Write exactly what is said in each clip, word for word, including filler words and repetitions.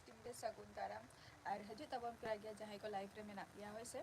ᱛᱤᱱ ᱵᱮᱥ ᱥᱟᱹᱜᱩᱱ ᱫᱟᱨᱟᱢ᱾ ᱟᱨ ᱦᱤᱡᱩᱜ ᱛᱟᱵᱚᱱ ᱯᱮ ᱜᱮ ᱡᱟᱦᱟᱸᱭ ᱠᱚ live ᱨᱮ ᱢᱮᱱᱟᱜ ᱯᱮᱭᱟ, ᱦᱳᱭ ᱥᱮ᱾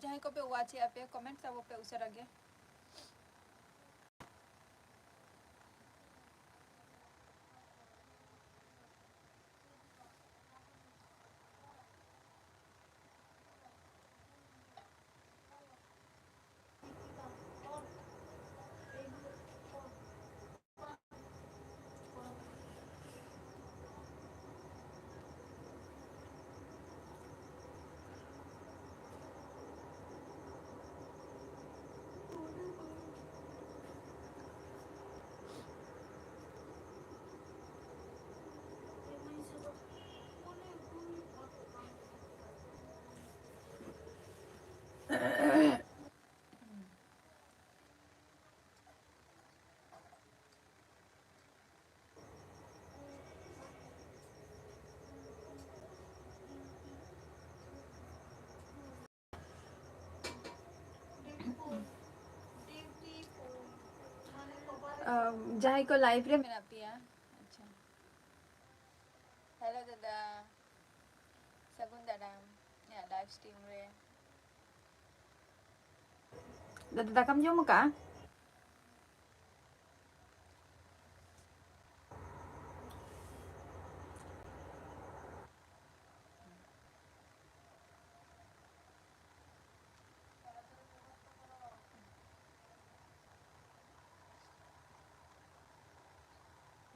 ᱡᱟᱦᱟᱸᱭ ᱠᱚᱯᱮ watch ᱮᱫᱼᱟ ᱯᱮ, comment ᱛᱟᱵᱚ ᱯᱮ ᱩᱥᱟᱹᱨᱟ ᱜᱮ᱾ ᱡᱟᱦᱟᱸᱭ ᱠᱚ live ᱨᱮ ᱢᱮᱱᱟᱜ ᱯᱮᱭᱟ᱾ ᱟᱪᱪᱷᱟ᱾ Hello ᱫᱟᱫᱟ, ᱥᱟᱹᱜᱩᱱ ᱫᱟᱨᱟᱢ ᱤᱧᱟᱹᱜ live stream ᱨᱮ᱾ ᱫᱟᱫᱟ, ᱫᱟᱠᱟᱢ ᱡᱚᱢ ᱟᱠᱟᱜᱼᱟ?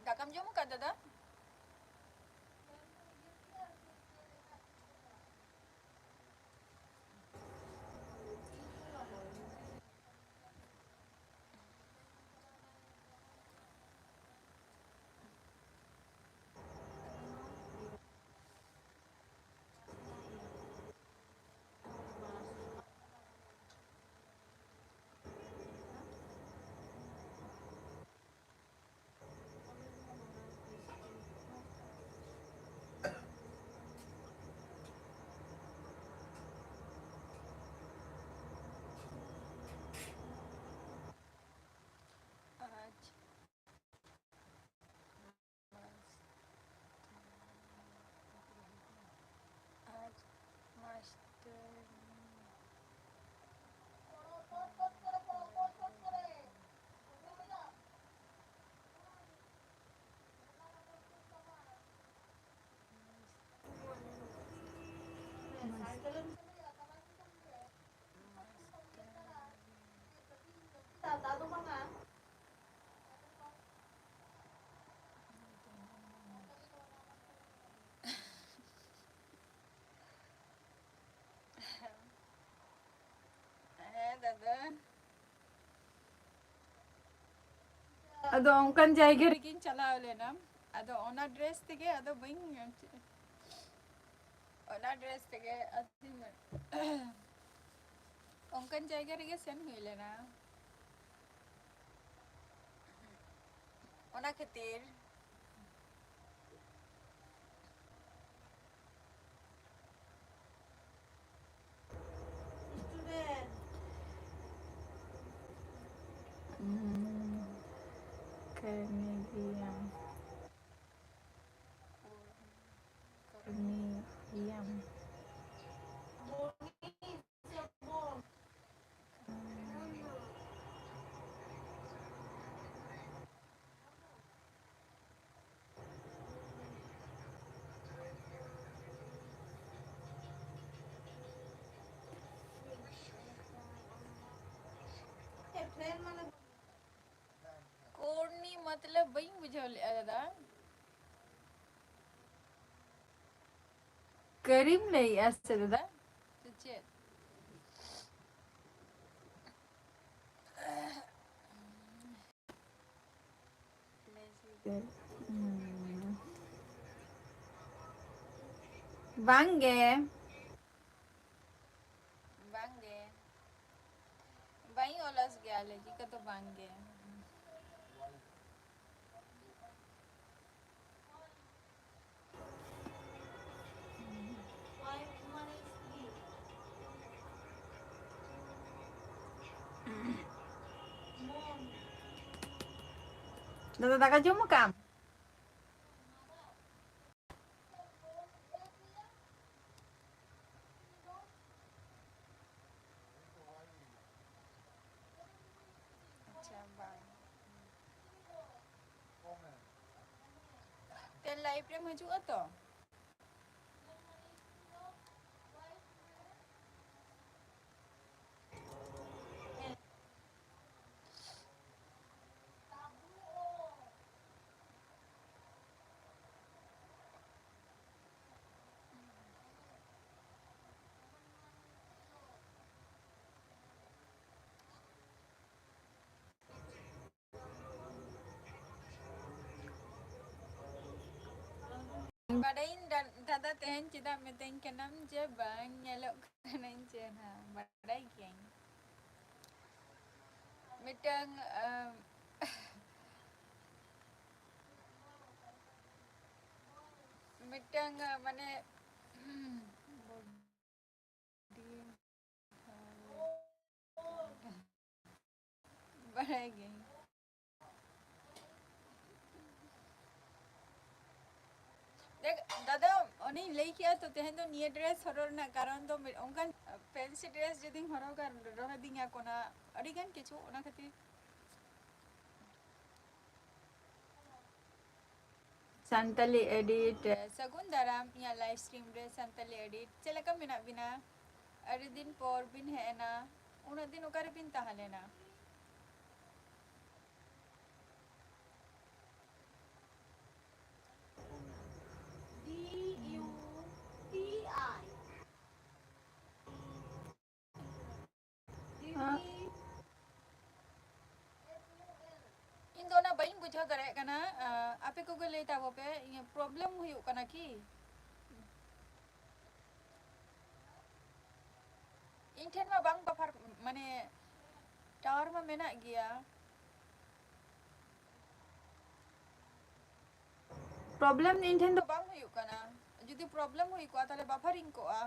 ᱫᱟᱠᱟᱢ ᱡᱚᱢ ᱟᱠᱟᱫ, ᱫᱟᱫᱟ? ᱟᱪᱪᱷᱟ᱾ ᱟᱨ ᱢᱟᱥᱴᱟᱨ ᱦᱮᱸ ᱫᱟᱫᱟ᱾ ᱟᱫᱚ ᱚᱱᱠᱟᱱ ᱡᱟᱭᱜᱟ ᱨᱮᱜᱮᱧ ᱪᱟᱞᱟᱣ ᱞᱮᱱᱟ᱾ ᱟᱫᱚ ᱚᱱᱟ dress ᱛᱮᱜᱮ ᱟᱫᱚ ᱵᱟᱹᱧ, ᱚᱱᱟ dress ᱛᱮᱜᱮ ᱟᱫᱚ ᱚᱱᱠᱟᱱ ᱡᱟᱭᱜᱟ ᱨᱮᱜᱮ ᱥᱮᱱ ᱦᱩᱭ ᱞᱮᱱᱟ᱾ ᱚᱱᱟ ᱠᱷᱟᱹᱛᱤᱨ᱾ Student. ᱦᱩᱸ᱾ ᱢᱚᱛᱞᱚᱵ ᱵᱟᱹᱧ ᱵᱩᱡᱷᱟᱹᱣ ᱞᱮᱫᱼᱟ ᱫᱟᱫᱟ᱾ ᱠᱟᱹᱨᱤᱢ ᱞᱟᱹᱭᱮᱜᱼᱟ ᱥᱮ ᱫᱟᱫᱟ? ᱥᱮ ᱪᱮᱫ? ᱵᱟᱝ ᱜᱮ᱾ ᱵᱟᱝ ᱜᱮ᱾ ᱵᱟᱹᱧ ᱚᱞᱚᱥ ᱜᱮᱭᱟ, ᱞᱟᱹᱡᱤ ᱠᱚᱫᱚ ᱵᱟᱝ ᱜᱮ᱾ ᱫᱟᱫᱟ, ᱫᱟᱠᱟ ᱡᱚᱢ ᱠᱟᱢ? ᱟᱪᱪᱷᱟ, ᱵᱟᱝ᱾ ᱛᱮ live ᱨᱮᱢ ᱦᱤᱡᱩᱜᱼᱟ ᱛᱚ? ᱵᱟᱰᱟᱭᱤᱧ ᱫᱟ-, ᱫᱟᱫᱟ, ᱛᱮᱦᱮᱧ ᱪᱮᱫᱟᱜ ᱢᱤᱛᱟᱹᱧ ᱠᱟᱱᱟᱢ ᱡᱮ ᱵᱟᱝ ᱧᱮᱞᱚᱜ ᱠᱟᱹᱱᱟᱹᱧ ᱪᱮᱦᱨᱟ? ᱵᱟᱰᱟᱭ ᱜᱤᱭᱟᱹᱧ᱾ ᱢᱤᱫᱴᱟᱝ, ᱟᱢ, ᱢᱤᱫᱴᱟᱝ, ᱢᱟᱱᱮ, ᱵᱟᱲᱟᱭ ᱜᱤᱭᱟᱹᱧ᱾ ᱫᱮᱠ, ᱫᱟᱫᱟ, ᱚᱱᱮᱧ ᱞᱟᱹᱭ ᱠᱮᱜᱼᱟ ᱛᱚ, ᱛᱮᱦᱮᱧ ᱫᱚ ᱱᱤᱭᱟᱹ dress ᱦᱚᱨᱚᱜ ᱨᱮᱱᱟᱜ ᱠᱟᱨᱚᱱ ᱫᱚ ᱢᱤᱫ, ᱚᱱᱠᱟᱱ fancy dress ᱡᱩᱫᱤᱢ ᱦᱚᱨᱚᱜᱟ, ᱨᱚᱦᱮᱫᱤᱧᱟ ᱠᱚ ᱚᱱᱟ, ᱟᱹᱰᱤ ᱜᱟᱱ ᱠᱤᱪᱷᱩ, ᱚᱱᱟ ᱠᱷᱟᱹᱛᱤᱨ᱾ ᱥᱟᱱᱛᱟᱞᱤ edit, ᱥᱟᱹᱜᱩᱱ ᱫᱟᱨᱟᱢ ᱤᱧᱟᱹᱜ live stream ᱨᱮ᱾ ᱥᱟᱱᱛᱟᱞᱤ edit, ᱪᱮᱫ ᱞᱮᱠᱟ ᱢᱮᱱᱟᱜ ᱵᱤᱱᱟ? ᱟᱹᱰᱤ ᱫᱤᱱ ᱯᱚᱨ ᱵᱤᱱ ᱦᱮᱡ ᱮᱱᱟ, ᱩᱱᱟᱹᱜ ᱫᱤᱱ ᱚᱠᱟ ᱨᱮᱵᱤᱱ ᱛᱟᱦᱮᱸ ᱞᱮᱱᱟ? ᱫᱟᱲᱮᱭᱟᱜ ᱠᱟᱱᱟ᱾ ᱟᱸ, ᱟᱯᱮ ᱠᱚᱜᱮ ᱞᱟᱹᱭ ᱛᱟᱵᱚ ᱯᱮ, ᱤᱧᱟᱹᱜ problem ᱦᱩᱭᱩᱜ ᱠᱟᱱᱟ ᱠᱤ? ᱤᱧ ᱴᱷᱮᱱ ᱢᱟ ᱵᱟᱝ buffer, ᱢᱟᱱᱮ, tower ᱢᱟ ᱢᱮᱱᱟᱜ ᱜᱮᱭᱟ᱾ Problem ᱤᱧ ᱴᱷᱮᱱ ᱫᱚ ᱵᱟᱝ ᱦᱩᱭᱩᱜ ᱠᱟᱱᱟ᱾ ᱡᱩᱫᱤ problem ᱦᱩᱭ ᱠᱚᱜᱼᱟ, ᱛᱟᱦᱞᱮ buffering ᱠᱚᱜᱼᱟ᱾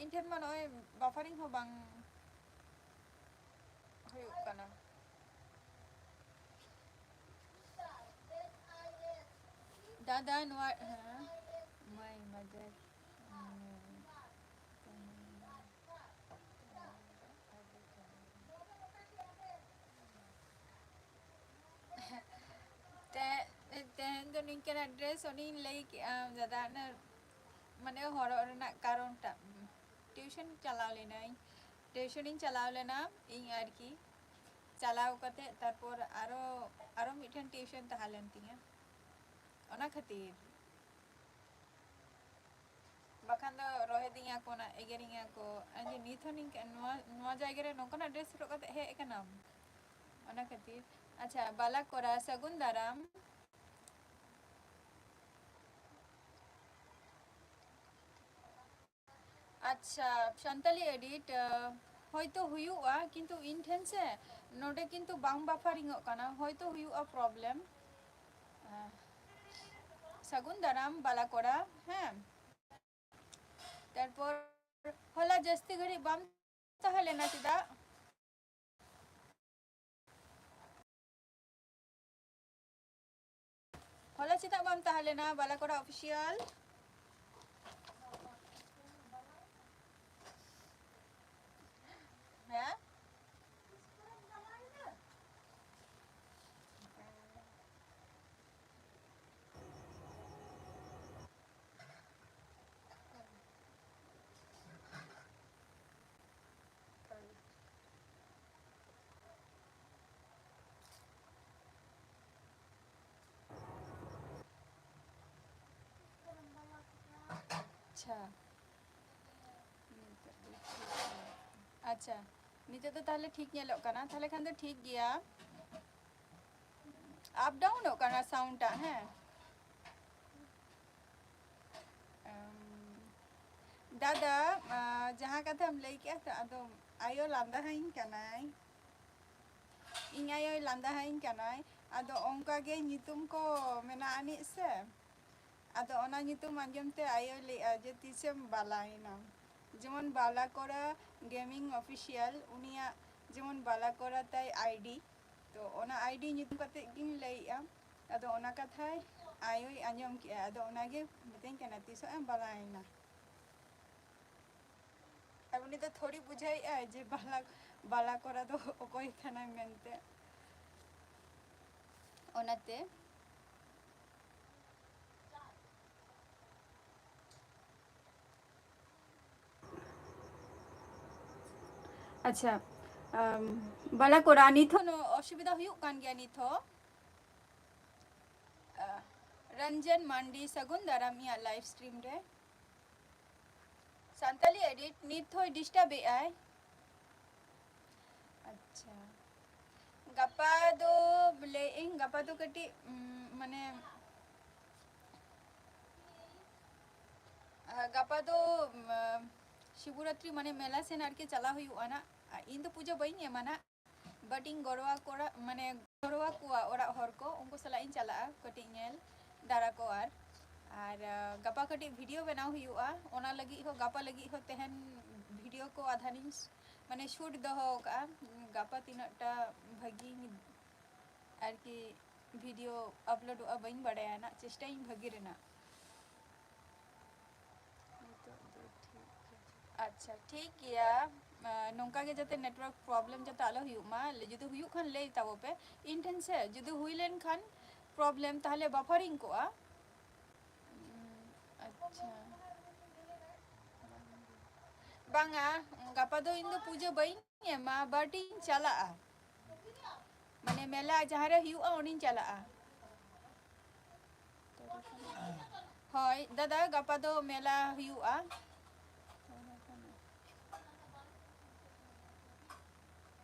ᱤᱧ ᱴᱷᱮᱱ ᱢᱟ ᱱᱚᱜᱼᱚᱭ buffering ᱦᱚᱸ ᱵᱟᱝ ᱦᱩᱭᱩᱜ ᱠᱟᱱᱟ᱾ ᱫᱟᱫᱟ, ᱱᱚᱣᱟ, ᱦᱮᱸ, my mother᱾ ᱛᱮ-, ᱛᱮᱦᱮᱧ ᱫᱚ ᱱᱤᱝᱠᱟᱹᱱᱟᱜ dress ᱚᱱᱮᱧ ᱞᱟᱹᱭ ᱠᱮᱜᱼᱟ, ᱫᱟᱫᱟ, ᱚᱱᱟ ᱢᱟᱱᱮ ᱦᱚᱨᱚᱜ ᱨᱮᱱᱟᱜ ᱠᱟᱨᱚᱱ ᱴᱟᱜ, tuition ᱪᱟᱞᱟᱣ ᱞᱮᱱᱟᱹᱧ, tuition ᱤᱧ ᱪᱟᱞᱟᱣ ᱞᱮᱱᱟ ᱤᱧ ᱟᱨᱠᱤ, ᱪᱟᱞᱟᱣ ᱠᱟᱛᱮ ᱛᱟᱨᱯᱚᱨ ᱟᱨᱚ, ᱟᱨᱚ ᱢᱤᱫᱴᱷᱮᱱ tuition ᱛᱟᱦᱮᱸ ᱞᱮᱱ ᱛᱤᱧᱟᱹ, ᱚᱱᱟ ᱠᱷᱟᱹᱛᱤᱨ᱾ ᱵᱟᱠᱷᱟᱱ ᱫᱚ ᱨᱚᱦᱮᱫᱤᱧᱟ ᱠᱚ, ᱚᱱᱟ ᱮᱜᱮᱨᱤᱧᱟ ᱠᱚ᱾ ᱟᱨ ᱡᱮ ᱱᱤᱛ ᱦᱚᱸ ᱱᱤᱝᱠᱟᱹ, ᱱᱚᱣᱟ, ᱱᱚᱣᱟ ᱡᱟᱭᱜᱟ ᱨᱮ ᱱᱚᱝᱠᱟᱱᱟᱜ dress ᱦᱚᱨᱚᱜ ᱠᱟᱛᱮ ᱦᱮᱡ ᱟᱠᱟᱱᱟᱢ, ᱚᱱᱟ ᱠᱷᱟᱹᱛᱤᱨ᱾ ᱟᱪᱪᱷᱟ, ᱵᱟᱞᱟ ᱠᱚᱲᱟ, ᱥᱟᱹᱜᱩᱱ ᱫᱟᱨᱟᱢ᱾ ᱟᱪᱪᱷᱟ, ᱥᱟᱱᱛᱟᱞᱤ edit, ᱟᱸ, ᱦᱚᱭᱛᱳ ᱦᱩᱭᱩᱜᱼᱟ, ᱠᱤᱱᱛᱩ ᱤᱧ ᱴᱷᱮᱱ ᱥᱮ ᱱᱚᱰᱮ ᱠᱤᱱᱛᱩ ᱵᱟᱝ buffering ᱚᱜ ᱠᱟᱱᱟ, ᱦᱚᱭᱛᱳ ᱦᱩᱭᱩᱜᱼᱟ problem᱾ ᱟᱸ, ᱥᱟᱹᱜᱩᱱ ᱫᱟᱨᱟᱢ ᱵᱟᱞᱟ ᱠᱚᱲᱟ, ᱦᱮᱸ᱾ ᱛᱟᱨᱯᱚᱨ ᱦᱚᱞᱟ ᱡᱟᱹᱥᱛᱤ ᱜᱷᱟᱹᱲᱤᱡ ᱵᱟᱢ ᱛᱟᱦᱮᱸ ᱞᱮᱱᱟ ᱪᱮᱫᱟᱜ? ᱦᱚᱞᱟ ᱪᱮᱫᱟᱜ ᱵᱟᱢ ᱛᱟᱦᱮᱸ ᱞᱮᱱᱟ ᱵᱟᱞᱟ ᱠᱚᱲᱟ official? ᱦᱮᱸ? ᱟᱪᱪᱷᱟ, ᱱᱤᱛᱚᱜ ᱫᱚ ᱴᱷᱤᱠ ᱜᱮᱭᱟ᱾ ᱟᱪᱪᱷᱟ, ᱱᱤᱛᱚᱜ ᱫᱚ ᱛᱟᱦᱞᱮ ᱴᱷᱤᱠ ᱧᱮᱞᱚᱜ ᱠᱟᱱᱟ, ᱛᱟᱦᱞᱮ ᱠᱷᱟᱱ ᱫᱚ ᱴᱷᱤᱠ ᱜᱮᱭᱟ᱾ ᱟᱯ ᱰᱟᱣᱩᱱᱚᱜ ᱠᱟᱱᱟ ᱥᱟᱣᱩᱱᱰ ᱴᱟᱜ, ᱦᱮᱸ᱾ ᱮᱢ, ᱫᱟᱫᱟ, ᱟ, ᱡᱟᱦᱟᱸ ᱠᱟᱛᱷᱟᱢ ᱞᱟᱹᱭ ᱠᱮᱜᱼᱟ ᱛᱚ, ᱟᱫᱚ ᱟᱭᱳ ᱞᱟᱸᱫᱟᱦᱟᱹᱧ ᱠᱟᱱᱟᱭ, ᱤᱧ ᱟᱭᱳᱭ ᱞᱟᱸᱫᱟᱦᱟᱹᱧ ᱠᱟᱱᱟᱭ᱾ ᱟᱫᱚ ᱚᱱᱠᱟ ᱜᱮ ᱧᱩᱛᱩᱢ ᱠᱚ ᱢᱮᱱᱟᱜ ᱟᱹᱱᱤᱡ ᱥᱮ, ᱟᱫᱚ ᱚᱱᱟ ᱧᱩᱛᱩᱢ ᱟᱸᱡᱚᱢ ᱛᱮ ᱟᱭᱳᱭ ᱞᱟᱹᱭᱮᱜᱼᱟ ᱡᱮ, "ᱛᱤᱥᱮᱢ ᱵᱟᱞᱟᱭᱮᱱᱟ?" ᱡᱮᱢᱚᱱ ᱵᱟᱞᱟ ᱠᱚᱨᱟ ᱜᱮᱢᱤᱝ ᱚᱯᱷᱤᱥᱤᱭᱟᱞ, ᱩᱱᱤᱭᱟᱜ ᱡᱮᱢᱚᱱ ᱵᱟᱞᱟ ᱠᱚᱨᱟ ᱛᱟᱭ ᱟᱭᱰᱤ, ᱛᱚ ᱚᱱᱟ ᱟᱭᱰᱤ ᱧᱩᱛᱩᱢ ᱠᱟᱛᱮ ᱜᱤᱧ ᱞᱟᱹᱭᱮᱜᱼᱟ᱾ ᱟᱫᱚ ᱚᱱᱟ ᱠᱟᱛᱷᱟᱭ ᱟᱭᱳᱭ ᱟᱸᱡᱚᱢ ᱠᱮᱜᱼᱟ, ᱟᱫᱚ ᱚᱱᱟᱜᱮ ᱢᱤᱛᱟᱹᱧ ᱠᱟᱱᱟ, "ᱛᱤᱥᱚᱜ ᱮᱢ ᱵᱟᱞᱟᱭᱮᱱᱟ?" ᱟᱨ ᱩᱱᱤ ᱫᱚ ᱛᱷᱚᱲᱤ ᱵᱩᱡᱷᱟᱹᱣᱮᱜᱼᱟᱭ ᱡᱮ ᱵᱟᱞᱟ, ᱵᱟᱞᱟ ᱠᱚᱨᱟ ᱫᱚ ᱚᱠᱚᱭ ᱠᱟᱱᱟᱭ ᱢᱮᱱᱛᱮ᱾ ᱚᱱᱟᱛᱮ ᱟᱪᱪᱷᱟ, ᱟᱢ, ᱵᱟᱞᱟ ᱠᱚᱨᱟ, ᱱᱤᱛ ᱦᱚᱸ ᱱᱚ-, ᱚᱥᱩᱵᱤᱫᱷᱟ ᱦᱩᱭᱩᱜ ᱠᱟᱱ ᱜᱮᱭᱟ ᱱᱤᱛ ᱦᱚᱸ᱾ ᱟ, ᱨᱚᱧᱡᱚᱱ ᱢᱟᱱᱰᱤ, ᱥᱟᱹᱜᱩᱱ ᱫᱟᱨᱟᱢ ᱤᱧᱟᱹᱜ ᱞᱟᱭᱤᱵᱷ ᱥᱴᱨᱤᱢ ᱨᱮ᱾ ᱥᱟᱱᱛᱟᱞᱤ ᱮᱰᱤᱴ ᱱᱤᱛ ᱦᱚᱸᱭ ᱰᱤᱥᱴᱟᱵ ᱮᱫ ᱟᱭ᱾ ᱟᱪᱪᱷᱟ, ᱜᱟᱯᱟ ᱫᱚ ᱞᱟᱹᱭᱮᱫ ᱟᱹᱧ, ᱜᱟᱯᱟ ᱫᱚ ᱠᱟᱹᱴᱤᱡ, ᱩᱢ, ᱢᱟᱱᱮ, ᱟ, ᱜᱟᱯᱟ ᱫᱚ, ᱩᱢ, ᱥᱤᱵᱚᱨᱟᱛᱨᱤ ᱢᱟᱱᱮ ᱢᱮᱞᱟ ᱥᱮᱱ ᱟᱨᱠᱤ ᱪᱟᱞᱟᱣ ᱦᱩᱭᱩᱜᱼᱟ ᱱᱟᱜ᱾ ᱟ, ᱤᱧ ᱫᱚ ᱯᱩᱡᱟᱹ ᱵᱟᱹᱧ ᱮᱢᱟ ᱱᱟᱜ, but ᱤᱧ ᱜᱚᱲᱚᱣᱟ ᱠᱚ ᱚᱲᱟᱜ, ᱢᱟᱱᱮ ᱜᱚᱲᱚᱣᱟ ᱠᱚᱣᱟ ᱚᱲᱟᱜ ᱦᱚᱲ ᱠᱚ, ᱩᱱᱠᱩ ᱥᱟᱞᱟᱜ ᱤᱧ ᱪᱟᱞᱟᱜᱼᱟ ᱠᱟᱹᱴᱤᱡ ᱧᱮᱞ ᱫᱟᱨᱟ ᱠᱚ᱾ ᱟᱨ, ᱟᱨ, ᱟ, ᱜᱟᱯᱟ ᱠᱟᱹᱴᱤᱡ ᱵᱷᱤᱰᱤᱭᱳ ᱵᱮᱱᱟᱣ ᱦᱩᱭᱩᱜᱼᱟ, ᱚᱱᱟ ᱞᱟᱹᱜᱤᱫ ᱦᱚᱸ, ᱜᱟᱯᱟ ᱞᱟᱹᱜᱤᱫ ᱦᱚᱸ ᱛᱮᱦᱮᱧ ᱵᱷᱤᱰᱤᱭᱳ ᱠᱚ ᱟᱫᱷᱟᱱᱤᱧ ᱥ-, ᱢᱟᱱᱮ ᱥᱩᱴ ᱫᱚᱦᱚ ᱟᱠᱟᱫᱼᱟ᱾ ᱜᱟᱯᱟ ᱛᱤᱱᱟᱹᱜ ᱴᱟ ᱵᱷᱟᱹᱜᱤᱧ ᱟᱨᱠᱤ ᱵᱷᱤᱰᱤᱭᱳ ᱟᱯᱞᱳᱰᱚᱜᱼᱟ ᱵᱟᱹᱧ ᱵᱟᱲᱟᱭᱟ ᱱᱟᱜ, ᱪᱮᱥᱴᱟᱭᱟᱹᱧ ᱵᱷᱟᱹᱜᱤ ᱨᱮᱱᱟᱜ᱾ ᱱᱤᱛᱚᱜ ᱫᱚ ᱴᱷᱤᱠ ᱜᱮᱭᱟ᱾ ᱟᱪᱪᱷᱟ, ᱴᱷᱤᱠ ᱜᱮᱭᱟ᱾ ᱟ, ᱱᱚᱝᱠᱟ ᱜᱮ ᱡᱟᱛᱮ ᱱᱮᱴᱣᱟᱨᱠ ᱯᱨᱚᱵᱞᱮᱢ ᱡᱟᱛᱮ ᱟᱞᱚ ᱦᱩᱭᱩᱜ ᱢᱟ᱾ ᱡᱩᱫᱤ ᱦᱩᱭᱩᱜ ᱠᱷᱟᱱ ᱞᱟᱹᱭ ᱛᱟᱵᱚ ᱯᱮ ᱤᱧ ᱴᱷᱮᱱ ᱥᱮ, ᱡᱩᱫᱤ ᱦᱩᱭ ᱞᱮᱱ ᱠᱷᱟᱱ ᱯᱨᱚᱵᱞᱮᱢ, ᱛᱟᱦᱞᱮ ᱵᱟᱯᱷᱟᱨᱤᱝ ᱠᱚᱜᱼᱟ᱾ ᱩᱸ, ᱟᱪᱪᱷᱟ᱾ ᱵᱟᱝᱟ, ᱜᱟᱯᱟ ᱫᱚ ᱤᱧ ᱫᱚ ᱯᱩᱡᱟᱹ ᱵᱟᱹᱧ ᱮᱢᱟ, but ᱤᱧ ᱪᱟᱞᱟᱜᱼᱟ᱾ ᱢᱟᱱᱮ ᱢᱮᱞᱟ ᱡᱟᱦᱟᱸ ᱨᱮ ᱦᱩᱭᱩᱜᱼᱟ, ᱚᱸᱰᱮᱧ ᱪᱟᱞᱟᱜᱼᱟ᱾ ᱦᱳᱭ ᱫᱟᱫᱟ, ᱜᱟᱯᱟ ᱫᱚ ᱢᱮᱞᱟ ᱦᱩᱭᱩᱜᱼᱟ᱾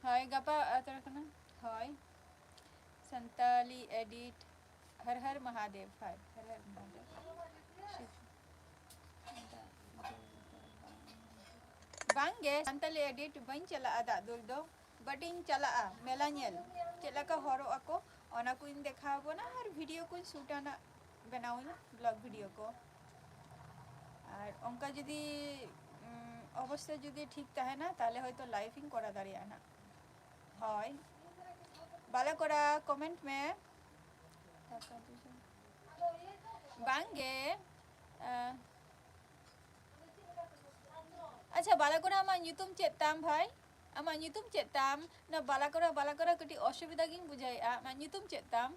ᱦᱳᱭ, ᱜᱟᱯᱟ, ᱟᱨ ᱛᱟᱨᱟ ᱠᱟᱱᱟ᱾ ᱦᱳᱭ᱾ Santali edit. ᱦᱚᱨ ᱦᱚᱨ ᱢᱟᱦᱟᱫᱮᱵ ᱵᱷᱟᱭ, ᱦᱚᱨ ᱦᱚᱨ ᱢᱟᱦᱟᱫᱮᱵ᱾ ᱵᱟᱝᱜᱮ, ᱥᱟᱱᱛᱟᱞᱤ edit ᱵᱟᱹᱧ ᱪᱟᱞᱟᱜᱼᱟ ᱫᱟᱜ ᱫᱩᱞ ᱫᱚ, but ᱤᱧ ᱪᱟᱞᱟᱜᱼᱟ ᱢᱮᱞᱟ ᱧᱮᱞ, ᱪᱮᱫ ᱞᱮᱠᱟ ᱦᱚᱨᱚᱜ ᱟᱠᱚ ᱚᱱᱟ ᱠᱚᱧ ᱫᱮᱠᱷᱟᱣ ᱟᱵᱚᱱᱟ, ᱟᱨ video ᱠᱚᱧ shoot ᱟᱱᱟ, ᱵᱮᱱᱟᱣᱟᱹᱧ vlog video ᱠᱚ᱾ ᱟᱨ ᱚᱱᱠᱟ ᱡᱩᱫᱤ, ᱩᱢ, ᱚᱵᱚᱥᱛᱟ ᱡᱩᱫᱤ ᱴᱷᱤᱠ ᱛᱟᱦᱮᱱᱟ, ᱛᱟᱦᱞᱮ ᱦᱚᱭᱛᱳ live ᱤᱧ ᱠᱚᱨᱟᱣ ᱫᱟᱲᱮᱭᱟᱜᱼᱟ ᱱᱟᱜ᱾ ᱦᱳᱭ, ᱵᱟᱞᱟ ᱠᱚᱲᱟ comment ᱢᱮ᱾ ᱵᱟᱝᱜᱮ᱾ ᱟᱸ, ᱟᱪᱪᱷᱟ, ᱵᱟᱞᱟ ᱠᱚᱲᱟ, ᱟᱢᱟᱜ ᱧᱩᱛᱩᱢ ᱪᱮᱫ ᱛᱟᱢ ᱵᱷᱟᱭ? ᱟᱢᱟᱜ ᱧᱩᱛᱩᱢ ᱪᱮᱫ ᱛᱟᱢ? ᱚᱱᱟ ᱵᱟᱞᱟ ᱠᱚᱲᱟ, ᱵᱟᱞᱟ ᱠᱚᱲᱟ ᱠᱟᱹᱴᱤᱡ ᱚᱥᱩᱵᱤᱫᱷᱟ ᱜᱤᱧ ᱵᱩᱡᱷᱟᱹᱣᱮᱫᱼᱟ᱾ ᱟᱢᱟᱜ ᱧᱩᱛᱩᱢ ᱪᱮᱫ ᱛᱟᱢ?